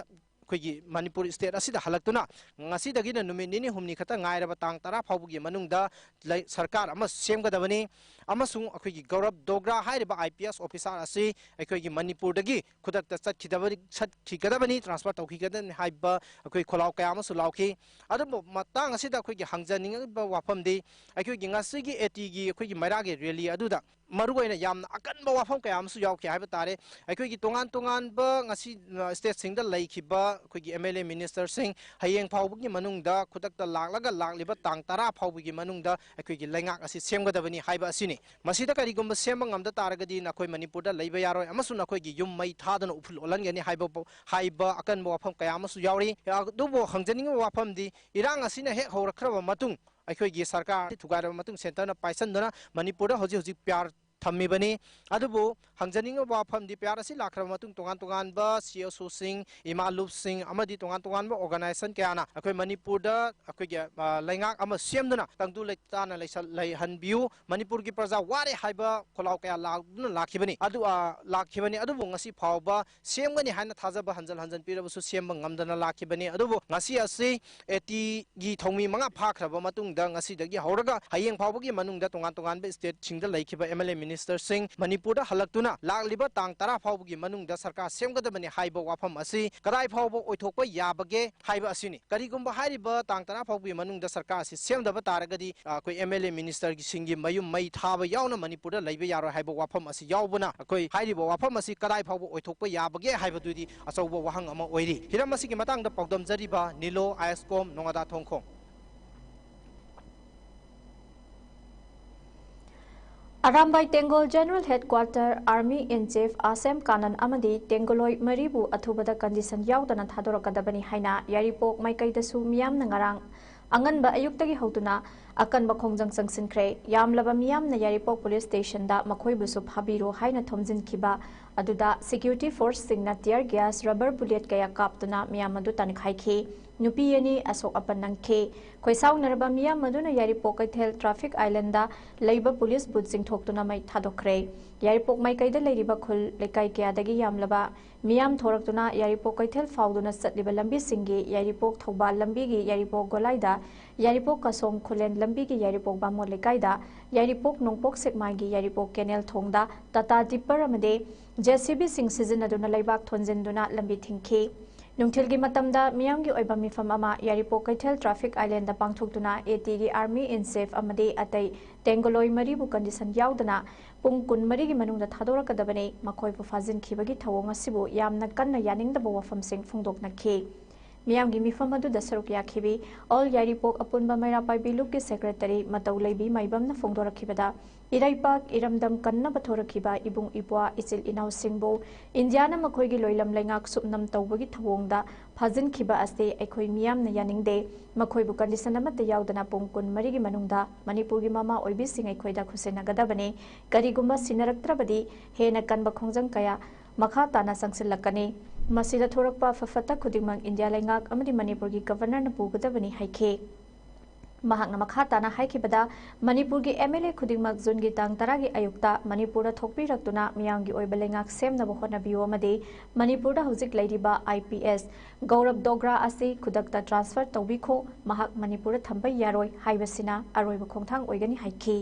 ꯑꯩꯈꯣꯏꯒꯤ ꯃꯅꯤꯄꯨꯔ ꯁ꯭ꯇꯦꯠ ꯑꯁꯤꯗ ꯍꯜꯂꯛꯇꯨꯅ ꯉꯁꯤꯗꯒꯤꯅ ꯅꯨꯃꯤꯠ ꯅꯤꯅꯤ ꯍꯨꯝꯅꯤ ꯈꯛꯇ ꯉꯥꯏꯔꯕ ꯇꯥꯡ ꯇꯔꯥ ꯐꯥꯎꯕꯒꯤ ꯃꯅꯨꯡꯗ ꯂꯩ-, ꯁꯔꯀꯥꯔ ꯑꯃ ꯁꯦꯝꯒꯗꯕꯅꯤ꯫ ꯑꯃꯁꯨꯡ ꯑꯩꯈꯣꯏꯒꯤ ꯒꯧꯔꯕ ꯗꯣꯒ꯭ꯔꯥ ꯍꯥꯏꯔꯤꯕ ꯑꯥꯏ ꯄꯤ ꯑꯦꯁ ꯑꯣꯐꯤꯁꯥꯔ ꯑꯁꯤ ꯑꯩꯈꯣꯏꯒꯤ ꯃꯅꯤꯄꯨꯔꯗꯒꯤ ꯈꯨꯗꯛꯇ ꯆꯠꯈꯤꯗꯕ-, ꯆꯠꯈꯤꯒꯗꯕꯅꯤ, ꯇ꯭ꯔꯥꯟꯁꯐꯔ ꯇꯧꯈꯤꯒꯗꯕꯅꯤ ꯍꯥꯏꯕ ꯑꯩꯈꯣꯏ ꯈꯣꯜꯂꯥꯎ ꯀꯌꯥ ꯑꯃꯁꯨ ꯂꯥꯎꯈꯤ꯫ ꯑꯗꯨꯕꯨ ꯃꯇꯥꯡ ꯑꯁꯤꯗ ꯑꯩꯈꯣꯏꯒꯤ ꯍꯪꯖꯅꯤꯡꯉꯤꯕ ꯋꯥꯐꯝꯗꯤ, ꯑꯩꯈꯣꯏꯒꯤ ꯉꯁꯤꯒꯤ ꯑꯦ ꯇꯤꯒꯤ ꯑꯩꯈꯣꯏꯒꯤ ꯃꯩꯔꯥꯒꯤ ꯔꯦꯂꯤ ꯑꯗꯨꯗ ꯃꯔꯨꯑꯣꯏꯅ ꯌꯥꯝꯅ ꯑꯀꯟꯕ ꯋꯥꯐꯝ ꯀꯌꯥ ꯑꯃꯁꯨ ꯌꯥꯎꯈꯤ ꯍꯥꯏꯕ ꯇꯥꯔꯦ꯫ ꯑꯩꯈꯣꯏꯒꯤ ꯇꯣꯉꯥꯟ ꯇꯣꯉꯥꯟꯕ ꯉꯁꯤ, ꯑ, ꯁ꯭ꯇꯦꯠꯁꯤꯡꯗ ꯂꯩꯈꯤꯕ ꯑꯩꯈꯣꯏꯒꯤ ꯑꯦꯝ ꯑꯦꯜ ꯑꯦ ꯃꯤꯅꯤꯁꯇꯔꯁꯤꯡ ꯍꯌꯦꯡ ꯐꯥꯎꯕꯒꯤ ꯃꯅꯨꯡꯗ ꯈꯨꯗꯛꯇ ꯂꯥꯛꯂꯒ ꯂꯥꯛꯂꯤꯕ ꯇꯥꯡ ꯇꯔꯥ ꯐꯥꯎꯕꯒꯤ ꯃꯅꯨꯡꯗ ꯑꯩꯈꯣꯏꯒꯤ ꯂꯩꯉꯥꯛ ꯑꯁꯤ ꯁꯦꯝꯒꯗꯕꯅꯤ ꯍꯥꯏꯕ ꯑꯁꯤꯅꯤ꯫ ꯃꯁꯤꯗ ꯀꯔꯤꯒꯨꯝꯕ ꯁꯦꯝꯕ ꯉꯝꯗ ꯇꯥꯔꯒꯗꯤ ꯅꯈꯣꯏ ꯃꯅꯤꯄꯨꯔꯗ ꯂꯩꯕ ꯌꯥꯔꯣꯏ ꯑꯃꯁꯨꯡ ꯅꯈꯣꯏꯒꯤ ꯌꯨꯝ ꯃꯩ ꯊꯥꯗꯨꯅ ꯎꯐꯨꯜ ꯑꯣꯜꯍꯟꯒꯅꯤ ꯍꯥꯏꯕ, ꯍꯥꯏꯕ ꯑꯀꯟꯕ ꯋꯥꯐꯝ ꯀꯌꯥ ꯑꯃꯁꯨ ꯌꯥꯎꯔꯤ꯫ ꯑꯗꯨꯕꯨ ꯍꯪꯖꯅꯤꯡꯉꯤꯕ ꯋꯥꯐꯝꯗꯤ ꯏꯔꯥꯡ ꯑꯁꯤꯅ ꯍꯦꯛ ꯍꯧꯔꯛꯈ꯭ꯔꯕ ꯃꯇꯨꯡ ꯑꯩꯈꯣꯏꯒꯤ ꯁꯔꯀꯥꯔ ꯊꯨꯒꯥꯏꯔꯕ ꯃꯇꯨꯡ ꯁꯦꯟꯇꯔꯅ ꯄꯥꯏꯁꯟꯗꯨꯅ ꯃꯅꯤꯄꯨꯔꯗ ꯍꯧꯖꯤꯛ ꯍꯧꯖꯤꯛ ꯄꯤꯌꯥꯔ ꯊꯝꯃꯤꯕꯅꯤ꯫ ꯑꯗꯨꯕꯨ ꯍꯪꯖꯅꯤꯡꯉꯤꯕ ꯋꯥꯐꯝꯗꯤ, ꯄꯤ ꯑꯥꯔ ꯑꯁꯤ ꯂꯥꯛꯈ꯭ꯔꯕ ꯃꯇꯨꯡ ꯇꯣꯉꯥꯟ ꯇꯣꯉꯥꯟꯕ ꯁꯤ ꯑꯦꯁ ꯑꯣꯁꯤꯡ, ꯏꯃꯥ ꯂꯨꯞꯁꯤꯡ ꯑꯃꯗꯤ ꯇꯣꯉꯥꯟ ꯇꯣꯉꯥꯟꯕ ꯑꯣꯔꯒꯅꯥꯏꯖꯦꯁꯟ ꯀꯌꯥꯅ ꯑꯩꯈꯣꯏ ꯃꯅꯤꯄꯨꯔꯗ ꯑꯩꯈꯣꯏꯒꯤ, ꯑ, ꯂꯩꯉꯥꯛ ꯑꯃ ꯁꯦꯝꯗꯨꯅ ꯇꯪꯗꯨ ꯂꯩꯇꯥꯅ ꯂꯩꯁꯜ-, ꯂꯩꯍꯟꯕꯤꯌꯨ, ꯃꯅꯤꯄꯨꯔꯒꯤ ꯄ꯭ꯔꯖꯥ ꯋꯥꯔꯦ ꯍꯥꯏꯕ ꯈꯣꯜꯂꯥꯎ ꯀꯌꯥ ꯂꯥꯎꯗꯨꯅ ꯂꯥꯛꯈꯤꯕꯅꯤ꯫ ꯑꯗꯨ, ꯑ, ꯂꯥꯛꯈꯤꯕꯅꯤ꯫ ꯑꯗꯨꯕꯨ ꯉꯁꯤ ꯐꯥꯎꯕ ꯁꯦꯝꯒꯅꯤ ꯍꯥꯏꯅ ꯊꯥꯖꯕ ꯍꯟꯖꯤꯟ ꯍꯟꯖꯤꯟ ꯄꯤꯔꯕꯁꯨ ꯁꯦꯝꯕ ꯉꯝꯗꯅ ꯂꯥꯛꯈꯤꯕꯅꯤ꯫ ꯑꯗꯨꯕꯨ ꯉꯁꯤ ꯑꯁꯤ ꯑꯦ ꯇꯤꯒꯤ ꯊꯧꯃꯤ ꯃꯉꯥ ꯐꯥꯈ꯭ꯔꯕ ꯃꯇꯨꯡꯗ, ꯉꯁꯤꯗꯒꯤ ꯍꯧꯔꯒ ꯍꯌꯦꯡ ꯐꯥꯎꯕꯒꯤ ꯃꯅꯨꯡꯗ ꯇꯣꯉꯥꯟ ꯇꯣꯉꯥꯟꯕ ꯁ꯭ꯇꯦꯠꯁꯤꯡꯗ ꯂꯩꯈꯤꯕ ꯑꯦꯝ ꯑꯦꯜ ꯑꯦ ꯃꯤꯅꯤꯁꯇꯔꯁꯤꯡ ꯃꯅꯤꯄꯨꯔꯗ ꯍꯜꯂꯛꯇꯨꯅ ꯂꯥꯛꯂꯤꯕ ꯇꯥꯡ ꯇꯔꯥ ꯐꯥꯎꯕꯒꯤ ꯃꯅꯨꯡꯗ ꯁꯔꯀꯥꯔ ꯁꯦꯝꯒꯗꯕꯅꯤ ꯍꯥꯏꯕ ꯋꯥꯐꯝ ꯑꯁꯤ ꯀꯗꯥꯏ ꯐꯥꯎꯕ ꯑꯣꯏꯊꯣꯛꯄ ꯌꯥꯕꯒꯦ ꯍꯥꯏꯕ ꯑꯁꯤꯅꯤ꯫ ꯀꯔꯤꯒꯨꯝꯕ ꯍꯥꯏꯔꯤꯕ ꯇꯥꯡ ꯇꯔꯥ ꯐꯥꯎꯕꯒꯤ ꯃꯅꯨꯡꯗ ꯁꯔꯀꯥꯔ ꯑꯁꯤ ꯁꯦꯝꯗꯕ ꯇꯥꯔꯒꯗꯤ, ꯑ, ꯑꯩꯈꯣꯏ ꯑꯦꯝ ꯑꯦꯜ ꯑꯦ ꯃꯤꯅꯤꯁꯇꯔꯒꯤꯁꯤꯡꯒꯤ ꯃꯌꯨꯝ ꯃꯩ ꯊꯥꯕ ꯌꯥꯎꯅ ꯃꯅꯤꯄꯨꯔꯗ ꯂꯩꯕ ꯌꯥꯔꯣꯏ ꯍꯥꯏꯕ ꯋꯥꯐꯝ ꯑꯁꯤ ꯌꯥꯎꯕꯅ, ꯑꯩꯈꯣꯏ ꯍꯥꯏꯔꯤꯕ ꯋꯥꯐꯝ ꯑꯁꯤ ꯀꯗꯥꯏ ꯐꯥꯎꯕ ꯑꯣꯏꯊꯣꯛꯄ ꯌꯥꯕꯒꯦ ꯍꯥꯏꯕꯗꯨꯗꯤ ꯑꯆꯧꯕ ꯋꯥꯍꯪ ꯑꯃ ꯑꯣꯏꯔꯤ꯫ ꯍꯤꯔꯝ ꯑꯁꯤꯒꯤ ꯃꯇꯥꯡꯗ ꯄꯥꯎꯗꯝꯖꯔꯤꯕ ꯅꯤꯂꯣ, ꯑꯥꯏ ꯑꯦꯁ ꯀꯣꯝ, ꯅꯣꯉꯥꯗꯥ ꯊꯣꯡꯈꯣꯡ꯫ ꯑꯔꯥꯝꯕꯥꯏ ꯇꯦꯡꯒꯣꯜ ꯖꯦꯅꯔꯦꯜ ꯍꯦꯗꯀ꯭ꯋꯥꯇꯔ, ꯑꯥꯔꯃꯤ ꯏꯟ ꯆꯤꯐ ꯑꯥꯁꯦꯝ ꯀꯥꯅꯟ ꯑꯃꯗꯤ ꯇꯦꯡꯒꯣꯂꯣꯏ ꯃꯔꯤꯕꯨ ꯑꯊꯨꯕꯗ ꯀꯟꯗꯤꯁꯟ ꯌꯥꯎꯗꯅ ꯊꯥꯗꯣꯔꯛꯀꯗꯕꯅꯤ ꯍꯥꯏꯅ ꯌꯥꯏꯔꯤꯄꯣꯛ ꯃꯥꯏꯀꯩꯗꯁꯨ ꯃꯤꯌꯥꯝꯅ ꯉꯔꯥꯡ ꯑꯉꯟꯕ ꯑꯌꯨꯛꯇꯒꯤ ꯍꯧꯗꯨꯅ ꯑꯀꯟꯕ ꯈꯣꯡꯖꯪ ꯆꯪꯁꯤꯟꯈ꯭ꯔꯦ꯫ ꯌꯥꯝꯂꯕ ꯃꯤꯌꯥꯝꯅ ꯌꯥꯏꯔꯤꯄꯣꯛ ꯄꯨꯂꯤꯁ ꯁ꯭ꯇꯦꯁꯟꯗ ꯃꯈꯣꯏꯕꯨꯁꯨ ꯐꯥꯕꯤꯔꯣ ꯍꯥꯏꯅ ꯊꯣꯝꯖꯤꯟꯈꯤꯕ ꯑꯗꯨꯗ ꯁꯦꯀ꯭ꯌꯨꯔꯤꯇꯤ ꯐꯣꯔꯁꯁꯤꯡꯅ ꯇꯤꯌꯔ ꯒ꯭ꯌꯥꯁ, ꯔꯕꯔ ꯕꯨꯂꯦꯠ ꯀꯌꯥ ꯀꯥꯞꯇꯨꯅ ꯃꯤꯌꯥꯝ ꯑꯗꯨ ꯇꯥꯟꯈꯥꯏꯈꯤ꯫ ꯅꯨꯄꯤ ꯑꯅꯤ ꯑꯁꯣꯛ ꯑꯄꯟ ꯅꯪꯈꯤ꯫ ꯈꯣꯏꯁꯥꯎꯅꯔꯕ ꯃꯤꯌꯥꯝ ꯑꯗꯨꯅ ꯌꯥꯏꯔꯤꯄꯣꯛ ꯀꯩꯊꯦꯜ ꯇ꯭ꯔꯥꯐꯤꯛ ꯑꯥꯏꯂꯦꯟꯗ ꯂꯩꯕ ꯄꯨꯂꯤꯁ ꯕꯨꯠꯁꯤꯡ ꯊꯣꯛꯇꯨꯅ ꯃꯩ ꯊꯥꯗꯣꯛꯈ꯭ꯔꯦ꯫ ꯌꯥꯏꯔꯤꯄꯣꯛ ꯃꯥꯏꯀꯩꯗ ꯂꯩꯔꯤꯕ ꯈꯨꯜ ꯂꯩꯀꯥꯏ ꯀꯌꯥꯗꯒꯤ ꯌꯥꯝꯂꯕ ꯃꯤꯌꯥꯝ ꯊꯣꯔꯛꯇꯨꯅ ꯌꯥꯏꯔꯤꯄꯣꯛ ꯀꯩꯊꯦꯜ ꯐꯥꯎꯗꯨꯅ ꯆꯠꯂꯤꯕ ꯂꯝꯕꯤꯁꯤꯡꯒꯤ ꯌꯥꯏꯔꯤꯄꯣꯛ ꯊꯧꯕꯥꯜ ꯂꯝꯕꯤꯒꯤ ꯌꯥꯏꯔꯤꯄꯣꯛ ꯒꯣꯂꯥꯏꯗ, ꯌꯥꯏꯔꯤꯄꯣꯛ ꯀꯁꯣꯝ ꯈꯨꯂꯦꯟ ꯂꯝꯕꯤꯒꯤ ꯌꯥꯏꯔꯤꯄꯣꯛ ꯕꯥꯃꯣꯟ ꯂꯩꯀꯥꯏꯗ, ꯌꯥꯏꯔꯤꯄꯣꯛ ꯅꯣꯡꯄꯣꯛ ꯁꯦꯛꯃꯥꯏꯒꯤ ꯌꯥꯏꯔꯤꯄꯣꯛ ꯀꯦꯅꯦꯜ ꯊꯣꯡꯗ ꯇꯥꯇꯥ ꯗꯤꯄꯔ ꯑꯃꯗꯤ ꯖꯦ ꯁꯤ ꯕꯤꯁꯤꯡ ꯁꯤꯖꯤꯟꯅꯗꯨꯅ ꯂꯩꯕꯥꯛ ꯊꯣꯟꯖꯤꯟꯗꯨꯅ ꯂꯝꯕꯤ ꯊꯤꯡꯈꯤ꯫ ꯅꯨꯡꯊꯤꯜꯒꯤ ꯃꯇꯝꯗ ꯃꯤꯌꯥꯝꯒꯤ ꯑꯣꯏꯕ ꯃꯤꯐꯝ ꯑꯃ ꯌꯥꯏꯔꯤꯄꯣꯛ ꯀꯩꯊꯦꯜ ꯇ꯭ꯔꯥꯐꯤꯛ ꯑꯥꯏꯂꯦꯟꯗ ꯄꯥꯡꯊꯣꯛꯇꯨꯅ ꯑꯦ ꯇꯤꯒꯤ ꯑꯥꯔꯃꯤ ꯏꯟ ꯆꯤꯐ ꯑꯃꯗꯤ ꯑꯇꯩ ꯇꯦꯡꯒꯣꯂꯣꯏ ꯃꯔꯤꯕꯨ ꯀꯟꯗꯤꯁꯟ ꯌꯥꯎꯗꯅ ꯄꯨꯡ ꯀꯨꯟꯃꯔꯤꯒꯤ ꯃꯅꯨꯡꯗ ꯊꯥꯗꯣꯔꯛꯀꯗꯕꯅꯤ, ꯃꯈꯣꯏꯕꯨ ꯐꯥꯖꯤꯟꯈꯤꯕꯒꯤ ꯊꯧꯑꯣꯡ ꯑꯁꯤꯕꯨ ꯌꯥꯝꯅ ꯀꯟꯅ ꯌꯥꯅꯤꯡꯗꯕ ꯋꯥꯐꯝꯁꯤꯡ ꯐꯣꯡꯗꯣꯛꯅꯈꯤ꯫ ꯃꯤꯌꯥꯝꯒꯤ ꯃꯤꯐꯝ ꯑꯗꯨꯗ ꯁꯔꯨꯛ ꯌꯥꯈꯤꯕꯤ ꯑꯣꯜ ꯌꯥꯏꯔꯤꯄꯣꯛ ꯑꯄꯨꯟꯕ ꯃꯩꯔꯥ ꯄꯥꯏꯕꯤ ꯂꯨꯞꯀꯤ ꯁꯦꯀ꯭ꯔꯦꯇꯔꯤ ꯃꯇꯧ ꯂꯩꯕꯤ ꯃꯥꯏꯕꯝꯅ ꯐꯣꯡꯗꯣꯔꯛꯈꯤꯕꯗ, ꯏꯔꯩꯄꯥꯛ ꯏꯔꯝꯗꯝ ꯀꯟꯅꯕ ꯊꯣꯔꯛꯈꯤꯕ ꯏꯕꯨꯡ ꯏꯄ꯭ꯋꯥ ꯏꯆꯤꯜ ꯏꯅꯥꯎꯁꯤꯡꯕꯨ ꯏꯟꯗꯤꯌꯥꯅ ꯃꯈꯣꯏꯒꯤ ꯂꯣꯏꯂꯝ ꯂꯩꯉꯥꯛ ꯁꯨꯞꯅꯝ ꯇꯧꯕꯒꯤ ꯊꯧꯑꯣꯡꯗ ꯐꯥꯖꯤꯟꯈꯤꯕ ꯑꯁꯤ ꯑꯩꯈꯣꯏ ꯃꯤꯌꯥꯝꯅ ꯌꯥꯅꯤꯡꯗꯦ꯫ ꯃꯈꯣꯏꯕꯨ ꯀꯟꯗꯤꯁꯟ ꯑꯃꯠꯇ ꯌꯥꯎꯗꯅ ꯄꯨꯡ ꯀꯨꯟꯃꯔꯤꯒꯤ ꯃꯅꯨꯡꯗ ꯃꯅꯤꯄꯨꯔꯒꯤ ꯃꯃꯥ ꯑꯣꯏꯕꯤꯁꯤꯡ ꯑꯩꯈꯣꯏꯗ ꯈꯨꯠꯁꯤꯟꯅꯒꯗꯕꯅꯤ꯫ ꯀꯔꯤꯒꯨꯝꯕ ꯁꯤꯟꯅꯔꯛꯇ꯭ꯔꯕꯗꯤ ꯍꯦꯟꯅ ꯀꯟꯕ ꯈꯣꯡꯖꯪ ꯀꯌꯥ ꯃꯈꯥ ꯇꯥꯅ ꯆꯪꯁꯤꯜꯂꯛꯀꯅꯤ꯫ ꯃꯁꯤꯗ ꯊꯣꯔꯛꯄ ꯑꯐ ꯐꯠꯇ ꯈꯨꯗꯤꯡꯃꯛ ꯏꯟꯗꯤꯌꯥ ꯂꯩꯉꯥꯛ ꯑꯃꯗꯤ ꯃꯅꯤꯄꯨꯔꯒꯤ ꯒꯕꯔꯅꯔꯅ ꯄꯨꯒꯗꯕꯅꯤ ꯍꯥꯏꯈꯤ꯫ ꯃꯍꯥꯛꯅ ꯃꯈꯥ ꯇꯥꯅ ꯍꯥꯏꯈꯤꯕꯗ, ꯃꯅꯤꯄꯨꯔꯒꯤ ꯑꯦꯝ ꯑꯦꯜ ꯑꯦ ꯈꯨꯗꯤꯡꯃꯛ ꯖꯨꯟꯒꯤ ꯇꯥꯡ ꯇꯔꯥꯒꯤ ꯑꯌꯨꯛꯇ ꯃꯅꯤꯄꯨꯔꯗ ꯊꯣꯛꯄꯤꯔꯛꯇꯨꯅ ꯃꯤꯌꯥꯝꯒꯤ ꯑꯣꯏꯕ ꯂꯩꯉꯥꯛ ꯁꯦꯝꯅꯕ ꯍꯣꯠꯅꯕꯤꯌꯨ ꯑꯃꯗꯤ ꯃꯅꯤꯄꯨꯔꯗ ꯍꯧꯖꯤꯛ ꯂꯩꯔꯤꯕ ꯑꯥꯏ ꯄꯤ ꯑꯦꯁ ꯒꯧꯔꯕ ꯗꯣꯒ꯭ꯔꯥ ꯑꯁꯤ ꯈꯨꯗꯛꯇ ꯇ꯭ꯔꯥꯟꯁꯐꯔ ꯇꯧꯕꯤꯈꯣ, ꯃꯍꯥꯛ ꯃꯅꯤꯄꯨꯔꯗ ꯊꯝꯕ ꯌꯥꯔꯣꯏ ꯍꯥꯏꯕꯁꯤꯅ ꯑꯔꯣꯏꯕ ꯈꯣꯡꯊꯥꯡ ꯑꯣꯏꯒꯅꯤ ꯍꯥꯏꯈꯤ꯫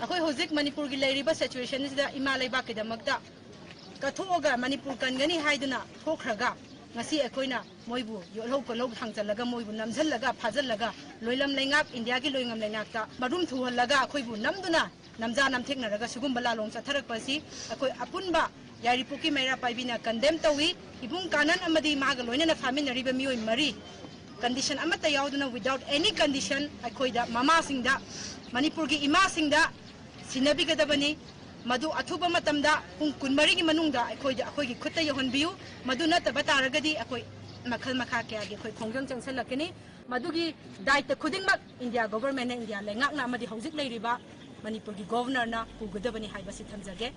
ꯑꯩꯈꯣꯏ ꯍꯧꯖꯤꯛ ꯃꯅꯤꯄꯨꯔꯒꯤ ꯂꯩꯔꯤꯕ ꯁꯤꯆꯨꯋꯦꯁꯟꯁꯤꯗ ꯏꯃꯥ ꯂꯩꯕꯥꯛꯀꯤꯗꯃꯛꯇ ꯀꯠꯊꯣꯛꯑꯒ ꯃꯅꯤꯄꯨꯔ ꯀꯟꯒꯅꯤ ꯍꯥꯏꯗꯨꯅ ꯊꯣꯛꯈ꯭ꯔꯒ, ꯉꯁꯤ ꯑꯩꯈꯣꯏꯅ ꯃꯣꯏꯕꯨ ꯌꯣꯠꯍꯧ ꯀꯣꯜꯍꯧ ꯊꯥꯡꯖꯜꯂꯒ, ꯃꯣꯏꯕꯨ ꯅꯝꯁꯤꯜꯂꯒ, ꯐꯥꯖꯤꯜꯂꯒ, ꯂꯣꯏꯂꯝ ꯂꯩꯉꯥꯛ, ꯏꯟꯗꯤꯌꯥꯒꯤ ꯂꯣꯏꯂꯝ ꯂꯩꯉꯥꯛꯇ ꯃꯔꯨꯝ ꯊꯨꯍꯜꯂꯒ, ꯑꯩꯈꯣꯏꯕꯨ ꯅꯝꯗꯨꯅ, ꯅꯝꯖꯥ ꯅꯝꯊꯦꯛꯅꯔꯒ ꯁꯤꯒꯨꯝꯕ ꯂꯥꯂꯣꯡ ꯆꯠꯊꯔꯛꯄ ꯑꯁꯤ ꯑꯩꯈꯣꯏ ꯑꯄꯨꯟꯕ ꯌꯥꯏꯔꯤꯄꯣꯛꯀꯤ ꯃꯩꯔꯥ ꯄꯥꯏꯕꯤꯅ ꯀꯟꯗꯦꯝ ꯇꯧꯏ꯫ ꯏꯕꯨꯡ ꯀꯥꯅꯟ ꯑꯃꯗꯤ ꯃꯥꯒ ꯂꯣꯏꯅꯅ ꯐꯥꯃꯤꯟꯅꯔꯤꯕ ꯃꯤꯑꯣꯏ ꯃꯔꯤ, ꯀꯟꯗꯤꯁꯟ ꯑꯃꯠꯇ ꯌꯥꯎꯗꯅ, without any condition, ꯑꯩꯈꯣꯏꯗ, ꯃꯃꯥꯁꯤꯡꯗ, ꯃꯅꯤꯄꯨꯔꯒꯤ ꯏꯃꯥꯁꯤꯡꯗ ꯁꯤꯟꯅꯕꯤꯒꯗꯕꯅꯤ꯫ ꯃꯗꯨ ꯑꯊꯨꯕ ꯃꯇꯝꯗ ꯄꯨꯡ ꯀꯨꯟꯃꯔꯤꯒꯤ ꯃꯅꯨꯡꯗ ꯑꯩꯈꯣꯏꯗ, ꯑꯩꯈꯣꯏꯒꯤ ꯈꯨꯠꯇ ꯌꯧꯍꯟꯕꯤꯌꯨ꯫ ꯃꯗꯨ ꯅꯠꯇꯕ ꯇꯥꯔꯒꯗꯤ ꯑꯩꯈꯣꯏ ꯃꯈꯜ ꯃꯈꯥ ꯀꯌꯥꯒꯤ ꯑꯩꯈꯣꯏ ꯈꯣꯡꯖꯪ ꯆꯪꯁꯤꯜꯂꯛꯀꯅꯤ꯫ ꯃꯗꯨꯒꯤ ꯗꯥꯏꯇ ꯈꯨꯗꯤꯡꯃꯛ ꯏꯟꯗꯤꯌꯥ ꯒꯣꯚꯔꯟꯃꯦꯟꯠꯅ, ꯏꯟꯗꯤꯌꯥ ꯂꯩꯉꯥꯛꯅ ꯑꯃꯗꯤ ꯍꯧꯖꯤꯛ ꯂꯩꯔꯤꯕ ꯃꯅꯤꯄꯨꯔꯒꯤ ꯒꯣꯚꯔꯅꯔꯅ ꯄꯨꯒꯗꯕꯅꯤ ꯍꯥꯏꯕꯁꯤ ꯊꯝꯖꯒꯦ꯫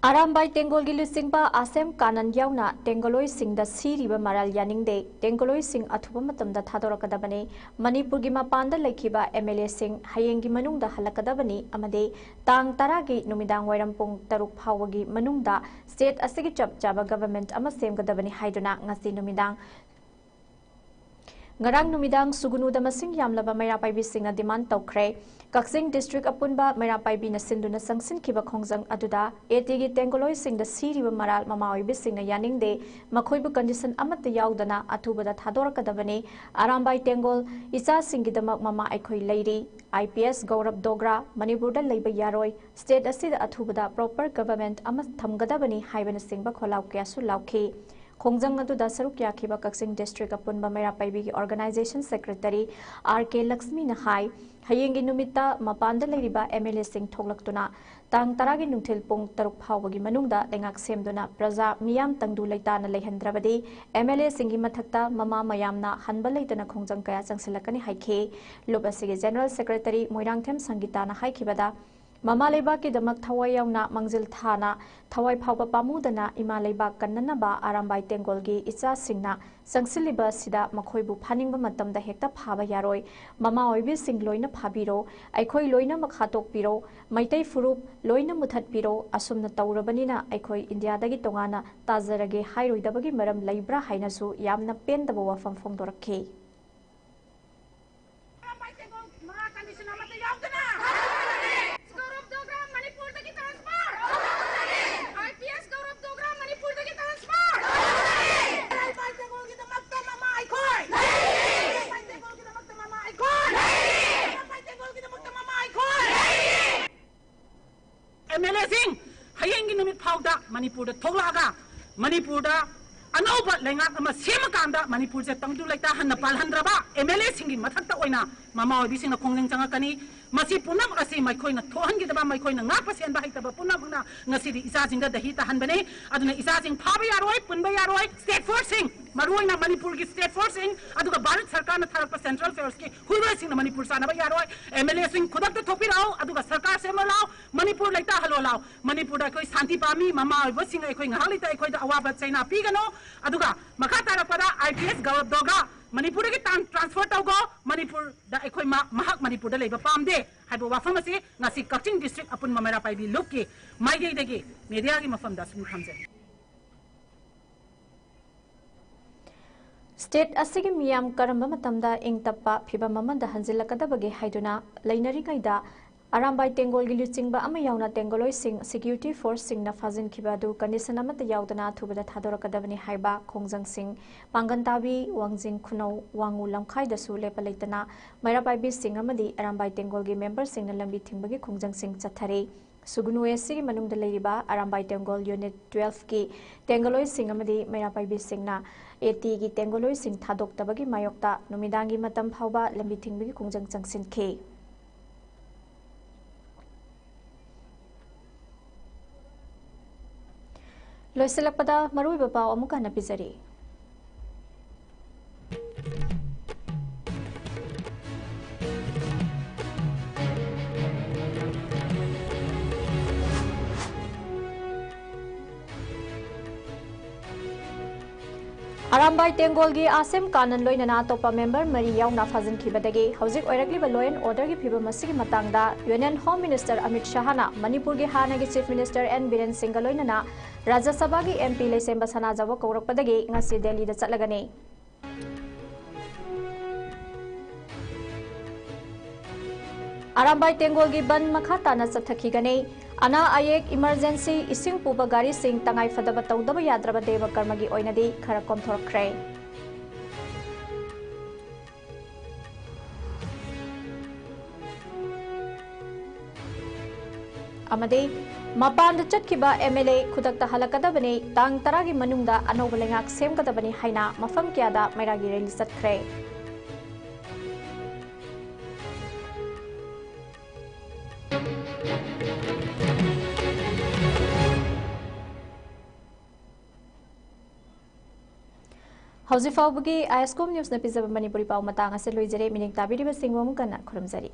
ꯑꯔꯥꯝꯕꯥꯏ ꯇꯦꯡꯒꯣꯜꯒꯤ ꯂꯨꯆꯤꯡꯕ ꯑꯥꯁꯦꯝ ꯀꯥꯅꯟ ꯌꯥꯎꯅ ꯇꯦꯡꯒꯣꯂꯣꯏꯁꯤꯡꯗ ꯁꯤꯔꯤꯕ ꯃꯔꯥꯜ ꯌꯥꯅꯤꯡꯗꯦ, ꯇꯦꯡꯒꯣꯂꯣꯏꯁꯤꯡ ꯑꯊꯨꯕ ꯃꯇꯝꯗ ꯊꯥꯗꯣꯔꯛꯀꯗꯕꯅꯤ꯫ ꯃꯅꯤꯄꯨꯔꯒꯤ ꯃꯄꯥꯟꯗ ꯂꯩꯈꯤꯕ ꯑꯦꯝ ꯑꯦꯜ ꯑꯦꯁꯤꯡ ꯍꯌꯦꯡꯒꯤ ꯃꯅꯨꯡꯗ ꯍꯜꯂꯛꯀꯗꯕꯅꯤ ꯑꯃꯗꯤ ꯇꯥꯡ ꯇꯔꯥꯒꯤ ꯅꯨꯃꯤꯗꯥꯡ ꯋꯥꯏꯔꯝ ꯄꯨꯡ ꯇꯔꯨꯛ ꯐꯥꯎꯕꯒꯤ ꯃꯅꯨꯡꯗ ꯁ꯭ꯇꯦꯠ ꯑꯁꯤꯒꯤ ꯆꯞ ꯆꯥꯕ ꯒꯚꯔꯟꯃꯦꯟꯠ ꯑꯃ ꯁꯦꯝꯒꯗꯕꯅꯤ ꯍꯥꯏꯗꯨꯅ ꯉꯁꯤ ꯅꯨꯃꯤꯗꯥꯡ ꯉꯔꯥꯡ ꯅꯨꯃꯤꯗꯥꯡ ꯁꯨꯒꯨꯅꯨꯗ ꯃꯁꯤꯡ ꯌꯥꯝꯂꯕ ꯃꯩꯔꯥ ꯄꯥꯏꯕꯤꯁꯤꯡꯅ ꯗꯤꯃꯥꯟ ꯇꯧꯈ꯭ꯔꯦ꯫ ꯀꯛꯆꯤꯡ ꯗꯤꯁꯇ꯭ꯔꯤꯛ ꯑꯄꯨꯟꯕ ꯃꯩꯔꯥ ꯄꯥꯏꯕꯤꯅ ꯁꯤꯟꯗꯨꯅ ꯆꯪꯁꯤꯟꯈꯤꯕ ꯈꯣꯡꯖꯪ ꯑꯗꯨꯗ ꯑꯦ ꯇꯤꯒꯤ ꯇꯦꯡꯒꯣꯂꯣꯏꯁꯤꯡꯗ ꯁꯤꯔꯤꯕ ꯃꯔꯥꯜ ꯃꯃꯥ ꯑꯣꯏꯕꯤꯁꯤꯡꯅ ꯌꯥꯅꯤꯡꯗꯦ, ꯃꯈꯣꯏꯕꯨ ꯀꯟꯗꯤꯁꯟ ꯑꯃꯠꯇ ꯌꯥꯎꯗꯅ ꯑꯊꯨꯕꯗ ꯊꯥꯗꯣꯔꯛꯀꯗꯕꯅꯤ꯫ ꯑꯔꯥꯝꯕꯥꯏ ꯇꯦꯡꯒꯣꯜ ꯏꯆꯥꯁꯤꯡꯒꯤꯗꯃꯛ ꯃꯃꯥ ꯑꯩꯈꯣꯏ ꯂꯩꯔꯤ꯫ ꯑꯥꯏ ꯄꯤ ꯑꯦꯁ ꯒꯧꯔꯕ ꯗꯣꯒ꯭ꯔꯥ ꯃꯅꯤꯄꯨꯔꯗ ꯂꯩꯕ ꯌꯥꯔꯣꯏ, ꯁ꯭ꯇꯦꯠ ꯑꯁꯤꯗ ꯑꯊꯨꯕꯗ ꯄ꯭ꯔꯣꯄꯔ ꯒꯚꯔꯟꯃꯦꯟꯠ ꯑꯃ ꯊꯝꯒꯗꯕꯅꯤ ꯍꯥꯏꯕꯅꯆꯤꯡꯕ ꯈꯣꯜꯂꯥꯎ ꯀꯌꯥꯁꯨ ꯂꯥꯎꯈꯤ꯫ ꯈꯣꯡꯖꯪ ꯑꯗꯨꯗ ꯁꯔꯨꯛ ꯌꯥꯈꯤꯕ ꯀꯛꯆꯤꯡ ꯗꯤꯁꯇ꯭ꯔꯤꯛ ꯑꯄꯨꯟꯕ ꯃꯩꯔꯥ ꯄꯥꯏꯕꯤꯒꯤ ꯑꯣꯔꯒꯅꯥꯏꯖꯦꯁꯟ ꯁꯦꯀ꯭ꯔꯦꯇꯔꯤ ꯑꯥꯔ ꯀꯦ ꯂꯛꯁꯃꯤꯅ ꯍꯥꯏ, ꯍꯌꯦꯡꯒꯤ ꯅꯨꯃꯤꯠꯇ ꯃꯄꯥꯟꯗ ꯂꯩꯔꯤꯕ ꯑꯦꯝ ꯑꯦꯜ ꯑꯦꯁꯤꯡ ꯊꯣꯛꯂꯛꯇꯨꯅ ꯇꯥꯡ ꯇꯔꯥꯒꯤ ꯅꯨꯡꯊꯤꯜ ꯄꯨꯡ ꯇꯔꯨꯛ ꯐꯥꯎꯕꯒꯤ ꯃꯅꯨꯡꯗ ꯂꯩꯉꯥꯛ ꯁꯦꯝꯗꯨꯅ ꯄ꯭ꯔꯖꯥ ꯃꯤꯌꯥꯝ ꯇꯪꯗꯨ ꯂꯩꯇꯥꯅ ꯂꯩꯍꯟꯗ꯭ꯔꯕꯗꯤ ꯑꯦꯝ ꯑꯦꯜ ꯑꯦꯁꯤꯡꯒꯤ ꯃꯊꯛꯇ ꯃꯃꯥ ꯃꯌꯥꯝꯅ ꯍꯟꯕ ꯂꯩꯇꯅ ꯈꯣꯡꯖꯪ ꯀꯌꯥ ꯆꯪꯁꯤꯜꯂꯛꯀꯅꯤ ꯍꯥꯏꯈꯤ꯫ ꯂꯨꯞ ꯑꯁꯤꯒꯤ ꯖꯦꯅꯔꯦꯜ ꯁꯦꯀ꯭ꯔꯦꯇꯔꯤ ꯃꯣꯏꯔꯥꯡꯊꯦꯝ ꯁꯪꯒꯤꯇꯥꯅ ꯍꯥꯏꯈꯤꯕꯗ, ꯃꯃꯥ ꯂꯩꯕꯥꯛꯀꯤꯗꯃꯛ ꯊꯋꯥꯏ ꯌꯥꯎꯅ ꯃꯥꯡꯖꯤꯜ ꯊꯥꯅ ꯊꯋꯥꯏ ꯐꯥꯎꯕ ꯄꯥꯝꯃꯨꯗꯅ ꯏꯃꯥ ꯂꯩꯕꯥꯛ ꯀꯟꯅꯅꯕ ꯑꯔꯥꯝꯕꯥꯏ ꯇꯦꯡꯒꯣꯜꯒꯤ ꯏꯆꯥꯁꯤꯡꯅ ꯆꯪꯁꯤꯜꯂꯤꯕ ꯑꯁꯤꯗ ꯃꯈꯣꯏꯕꯨ ꯐꯥꯅꯤꯡꯕ ꯃꯇꯝꯗ ꯍꯦꯛꯇ ꯐꯥꯕ ꯌꯥꯔꯣꯏ꯫ ꯃꯃꯥ ꯑꯣꯏꯕꯤꯁꯤꯡ ꯂꯣꯏꯅ ꯐꯥꯕꯤꯔꯣ, ꯑꯩꯈꯣꯏ ꯂꯣꯏꯅꯃꯛ ꯍꯥꯠꯇꯣꯛꯄꯤꯔꯣ, ꯃꯩꯇꯩ ꯐꯨꯔꯨꯞ ꯂꯣꯏꯅ ꯃꯨꯊꯠꯄꯤꯔꯣ꯫ ꯑꯁꯨꯝꯅ ꯇꯧꯔꯕꯅꯤꯅ ꯑꯩꯈꯣꯏ ꯏꯟꯗꯤꯌꯥꯗꯒꯤ ꯇꯣꯉꯥꯟꯅ ꯇꯥꯖꯔꯒꯦ ꯍꯥꯏꯔꯣꯏꯗꯕꯒꯤ ꯃꯔꯝ ꯂꯩꯕ꯭ꯔꯥ ꯍꯥꯏꯅꯁꯨ ꯌꯥꯝꯅ ꯄꯦꯟꯗꯕ ꯋꯥꯐꯝ ꯐꯣꯡꯗꯣꯔꯛꯈꯤ꯫ ꯒꯧꯔꯕ ꯗꯣꯒ꯭ꯔꯥ ꯃꯅꯤꯄꯨꯔꯗꯒꯤ transfer! ꯑꯥꯏ ꯄꯤ ꯑꯦꯁ ꯒꯧꯔꯕ ꯗꯣꯒ꯭ꯔꯥ ꯃꯅꯤꯄꯨꯔꯗꯒꯤ transfer! ꯂꯩꯃꯥꯏ ꯇꯦꯡꯒꯣꯜꯒꯤꯗꯃꯛꯇ ꯃꯃꯥ ꯑꯩꯈꯣꯏ! ꯂꯩꯃꯥꯏ ꯇꯦꯡꯒꯣꯜꯒꯤꯗꯃꯛꯇ ꯃꯃꯥ ꯑꯩꯈꯣꯏ! ꯂꯩꯃꯥꯏ ꯇꯦꯡꯒꯣꯜꯒꯤꯗꯃꯛꯇ ꯃꯃꯥ ꯑꯩꯈꯣꯏ! ꯑꯦꯝ ꯑꯦꯜ ꯑꯦꯁꯤꯡ, ꯍꯌꯦꯡꯒꯤ ꯅꯨꯃꯤꯠ ꯐꯥꯎꯗ ꯃꯅꯤꯄꯨꯔꯗ ꯊꯣꯛꯂꯛꯑꯒ ꯃꯅꯤꯄꯨꯔꯗ ꯑꯅꯧꯕ ꯂꯩꯉꯥꯛ ꯑꯃ ꯁꯦꯝꯃꯀꯥꯟꯗ ꯃꯅꯤꯄꯨꯔꯁꯦ ꯇꯪꯗꯨ ꯂꯩꯇꯥ ꯍꯟꯅ ꯄꯥꯜꯍꯟꯗ꯭ꯔꯕ ꯑꯦꯝ ꯑꯦꯜ ꯑꯦꯁꯤꯡꯒꯤ ꯃꯊꯛꯇ ꯑꯣꯏꯅ ꯃꯃꯥ ꯑꯣꯏꯕꯤꯁꯤꯡꯅ ꯈꯣꯡꯖꯪ ꯆꯪꯉꯛꯀꯅꯤ꯫ ꯃꯁꯤ ꯄꯨꯝꯅꯃꯛ ꯑꯁꯤ ꯃꯈꯣꯏꯅ ꯊꯣꯛꯍꯟꯈꯤꯗꯕ, ꯃꯈꯣꯏꯅ ꯉꯥꯛꯄ ꯁꯦꯟꯕ ꯍꯩꯇꯕ ꯄꯨꯝꯅꯃꯛꯅ ꯉꯁꯤꯗꯤ ꯏꯆꯥꯁꯤꯡꯗ ꯗꯍꯤ ꯇꯥꯍꯟꯕꯅꯤ꯫ ꯑꯗꯨꯅ ꯏꯆꯥꯁꯤꯡ ꯐꯥꯕ ꯌꯥꯔꯣꯏ, ꯄꯨꯟꯕ ꯌꯥꯔꯣꯏ꯫ ꯁ꯭ꯇꯦꯠ ꯐꯣꯔꯁꯁꯤꯡ, ꯃꯔꯨꯑꯣꯏꯅ ꯃꯅꯤꯄꯨꯔꯒꯤ ꯁ꯭ꯇꯦꯠ ꯐꯣꯔꯁꯁꯤꯡ, ꯑꯗꯨꯒ ꯚꯥꯔꯠ ꯁꯔꯀꯥꯔꯅ ꯊꯥꯔꯛꯄ ꯁꯦꯟꯇ꯭ꯔꯦꯜ ꯐꯣꯔꯁꯀꯤ ꯍꯨꯏꯔꯣꯏꯁꯤꯡꯅ ꯃꯅꯤꯄꯨꯔ ꯆꯥꯟꯅꯕ ꯌꯥꯔꯣꯏ꯫ ꯑꯦꯝ ꯑꯦꯜ ꯑꯦꯁꯤꯡ ꯈꯨꯗꯛꯇ ꯊꯣꯛꯄꯤꯔꯛꯑꯣ, ꯑꯗꯨꯒ ꯁꯔꯀꯥꯔ ꯁꯦꯝꯃꯣ ꯂꯥꯎ, ꯃꯅꯤꯄꯨꯔ ꯂꯩꯇꯥꯍꯜꯂꯣ ꯂꯥꯎ꯫ ꯃꯅꯤꯄꯨꯔꯗ ꯑꯩꯈꯣꯏ ꯁꯥꯟꯇꯤ ꯄꯥꯝꯃꯤ, ꯃꯃꯥ ꯑꯣꯏꯕꯁꯤꯡ ꯑꯩꯈꯣꯏ ꯉꯥꯏꯍꯥꯛ ꯂꯩꯇ ꯑꯩꯈꯣꯏꯗ ꯑꯋꯥꯕ ꯆꯩꯅꯥ ꯄꯤꯒꯅꯨ꯫ ꯑꯗꯨꯒ ꯃꯈꯥ ꯇꯥꯔꯛꯄꯗ ꯑꯥꯏ ꯄꯤ ꯑꯦꯁ ꯒꯧꯔꯕ ꯗꯣꯒ꯭ꯔꯥ ꯃꯅꯤꯄꯨꯔꯗꯒꯤ ꯇꯥꯟ-, ꯇ꯭ꯔꯥꯟꯁꯐꯔ ꯇꯧꯒꯣ꯫ ꯃꯅꯤꯄꯨꯔꯗ ꯑꯩꯈꯣꯏ ꯃꯥ-, ꯃꯍꯥꯛ ꯃꯅꯤꯄꯨꯔꯗ ꯂꯩꯕ ꯄꯥꯝꯗꯦ ꯍꯥꯏꯕ ꯋꯥꯐꯝ ꯑꯁꯤ ꯉꯁꯤ ꯀꯛꯆꯤꯡ ꯗꯤꯁꯇ꯭ꯔꯤꯛ ꯑꯄꯨꯟꯕ ꯃꯩꯔꯥ ꯄꯥꯏꯕꯤ ꯂꯨꯞꯀꯤ ꯃꯥꯏꯀꯩꯗꯒꯤ ꯃꯦꯗꯤꯌꯥꯒꯤ ꯃꯐꯝꯗ ꯑꯁꯨꯝ ꯊꯝꯖꯩ꯫ ꯁ꯭ꯇꯦꯠ ꯑꯁꯤꯒꯤ ꯃꯤꯌꯥꯝ ꯀꯔꯝꯕ ꯃꯇꯝꯗ ꯏꯪ ꯇꯞꯄ ꯐꯤꯚꯝ ꯑꯃꯗ ꯍꯟꯖꯤꯜꯂꯛꯀꯗꯕꯒꯦ ꯍꯥꯏꯗꯨꯅ ꯂꯩꯅꯔꯤꯉꯩꯗ ꯑꯔꯥꯝꯕꯥꯏ ꯇꯦꯡꯒꯣꯜꯒꯤ ꯂꯨꯆꯤꯡꯕ ꯑꯃ ꯌꯥꯎꯅ ꯇꯦꯡꯒꯣꯂꯣꯏꯁꯤꯡ ꯁꯦꯀ꯭ꯌꯨꯔꯤꯇꯤ ꯐꯣꯔꯁꯁꯤꯡꯅ ꯐꯥꯖꯤꯟꯈꯤꯕ ꯑꯗꯨ ꯀꯟꯗꯤꯁꯟ ꯑꯃꯠꯇ ꯌꯥꯎꯗꯅ ꯑꯊꯨꯕꯗ ꯊꯥꯗꯣꯔꯛꯀꯗꯕꯅꯤ ꯍꯥꯏꯕ ꯈꯣꯡꯖꯪꯁꯤꯡ ꯄꯥꯡꯒꯟꯇꯥꯕꯤ, ꯋꯥꯡꯖꯤꯡ ꯈꯨꯅꯧ, ꯋꯥꯡꯉꯨ ꯂꯝꯈꯥꯏꯗꯁꯨ ꯂꯦꯞꯄ ꯂꯩꯇꯅ ꯃꯩꯔꯥ ꯄꯥꯏꯕꯤꯁꯤꯡ ꯑꯃꯗꯤ ꯑꯔꯥꯝꯕꯥꯏ ꯇꯦꯡꯒꯣꯜꯒꯤ ꯃꯦꯝꯕꯔꯁꯤꯡꯅ ꯂꯝꯕꯤ ꯊꯤꯡꯕꯒꯤ ꯈꯣꯡꯖꯪꯁꯤꯡ ꯆꯠꯊꯔꯤ꯫ ꯁꯨꯒꯅꯨ ꯑꯦ ꯁꯤꯒꯤ ꯃꯅꯨꯡꯗ ꯂꯩꯔꯤꯕ ꯑꯔꯥꯝꯕꯥꯏ ꯇꯦꯡꯒꯣꯜ ꯌꯨꯅꯤꯠ ꯇꯨꯋꯦꯜꯐꯀꯤ ꯇꯦꯡꯒꯣꯂꯣꯏꯁꯤꯡ ꯑꯃꯗꯤ ꯃꯩꯔꯥ ꯄꯥꯏꯕꯤꯁꯤꯡꯅ ꯑꯦ ꯇꯤꯒꯤ ꯇꯦꯡꯒꯣꯂꯣꯏꯁꯤꯡ ꯊꯥꯗꯣꯛꯇꯕꯒꯤ ꯃꯥꯌꯣꯛꯇ ꯅꯨꯃꯤꯗꯥꯡꯒꯤ ꯃꯇꯝ ꯐꯥꯎꯕ ꯂꯝꯕꯤ ꯊꯤꯡꯕꯒꯤ ꯈꯣꯡꯖꯪ ꯆꯪꯁꯤꯟꯈꯤ꯫ ꯂꯣꯏꯁꯤꯜꯂꯛꯄꯗ ꯃꯔꯨꯑꯣꯏꯕ ꯄꯥꯎ ꯑꯃꯨꯛ ꯍꯟꯅ ꯄꯤꯖꯔꯤ꯫ ꯑꯔꯥꯝꯕꯥꯏ ꯇꯦꯡꯒꯣꯜꯒꯤ ꯑꯥꯁꯦꯝ ꯀꯥꯅꯟ ꯂꯣꯏꯅꯅ ꯑꯇꯣꯞꯄ ꯃꯦꯝꯕꯔ ꯃꯔꯤ ꯌꯥꯎꯅ ꯐꯥꯖꯤꯟꯈꯤꯕꯗꯒꯤ ꯍꯧꯖꯤꯛ ꯑꯣꯏꯔꯛꯂꯤꯕ law and orderꯒꯤ ꯐꯤꯕꯝ ꯑꯁꯤꯒꯤ ꯃꯇꯥꯡꯗ Union Home Minister ꯑꯃꯤꯠ ꯁꯍꯥꯅ ꯃꯅꯤꯄꯨꯔꯒꯤ ꯍꯥꯟꯅꯒꯤ Chief Minister ꯑꯦꯟ ꯕꯤꯔꯦꯟ ꯁꯤꯡꯒ ꯂꯣꯏꯅꯅ ꯔꯥꯖ꯭ꯌ ꯁꯚꯥꯒꯤ ꯑꯦꯝ ꯄꯤ ꯂꯩꯁꯦꯝꯕ ꯁꯅꯥꯖꯥꯎꯕ ꯀꯧꯔꯛꯄꯗꯒꯤ ꯉꯁꯤ ꯗꯦꯜꯂꯤꯗ ꯆꯠꯂꯒꯅꯤ꯫ ꯑꯔꯥꯝꯕꯥꯏ ꯇꯦꯡꯒꯣꯜꯒꯤ ꯕꯟ ꯃꯈꯥ ꯇꯥꯅ ꯆꯠꯊꯈꯤꯒꯅꯤ꯫ ꯑꯅꯥ ꯑꯌꯦꯛ, emergency, ꯏꯁꯤꯡ ꯄꯨꯕ ꯒꯥꯔꯤꯁꯤꯡ ꯇꯉꯥꯏ ꯐꯗꯕ ꯇꯧꯗꯕ ꯌꯥꯗ꯭ꯔꯕ ꯗꯦꯕ ꯀꯔꯃꯒꯤ ꯑꯣꯏꯅꯗꯤ ꯈꯔ ꯀꯣꯝꯊꯣꯔꯛꯈ꯭ꯔꯦ꯫ ꯑꯃꯗꯤ ꯃꯄꯥꯟꯗ ꯆꯠꯈꯤꯕ ꯑꯦꯝ ꯑꯦꯜ ꯑꯦ ꯈꯨꯗꯛꯇ ꯍꯜꯂꯛꯀꯗꯕꯅꯤ, ꯇꯥꯡ ꯇꯔꯥꯒꯤ ꯃꯅꯨꯡꯗ ꯑꯅꯧꯕ ꯂꯩꯉꯥꯛ ꯁꯦꯝꯒꯗꯕꯅꯤ ꯍꯥꯏꯅ ꯃꯐꯝ ꯀꯌꯥꯗ ꯃꯩꯔꯥꯒꯤ rally ꯆꯠꯈ꯭ꯔꯦ꯫ ꯍꯧꯖꯤꯛ ꯐꯥꯎꯕꯒꯤ ꯑꯥꯏ ꯑꯦꯁ ꯀꯣꯝ ꯅ꯭ꯌꯨꯁꯅ ꯄꯤꯖꯕ ꯃꯅꯤꯄꯨꯔꯤ ꯄꯥꯎ ꯃꯇꯥꯡ ꯑꯁꯤ ꯂꯣꯏꯖꯔꯦ꯫ ꯃꯤꯅꯤꯡ ꯇꯥꯕꯤꯔꯤꯕꯁꯤꯡꯕꯨ ꯑꯃꯨꯛ ꯍꯟꯅ ꯈꯨꯔꯨꯝꯖꯔꯤ꯫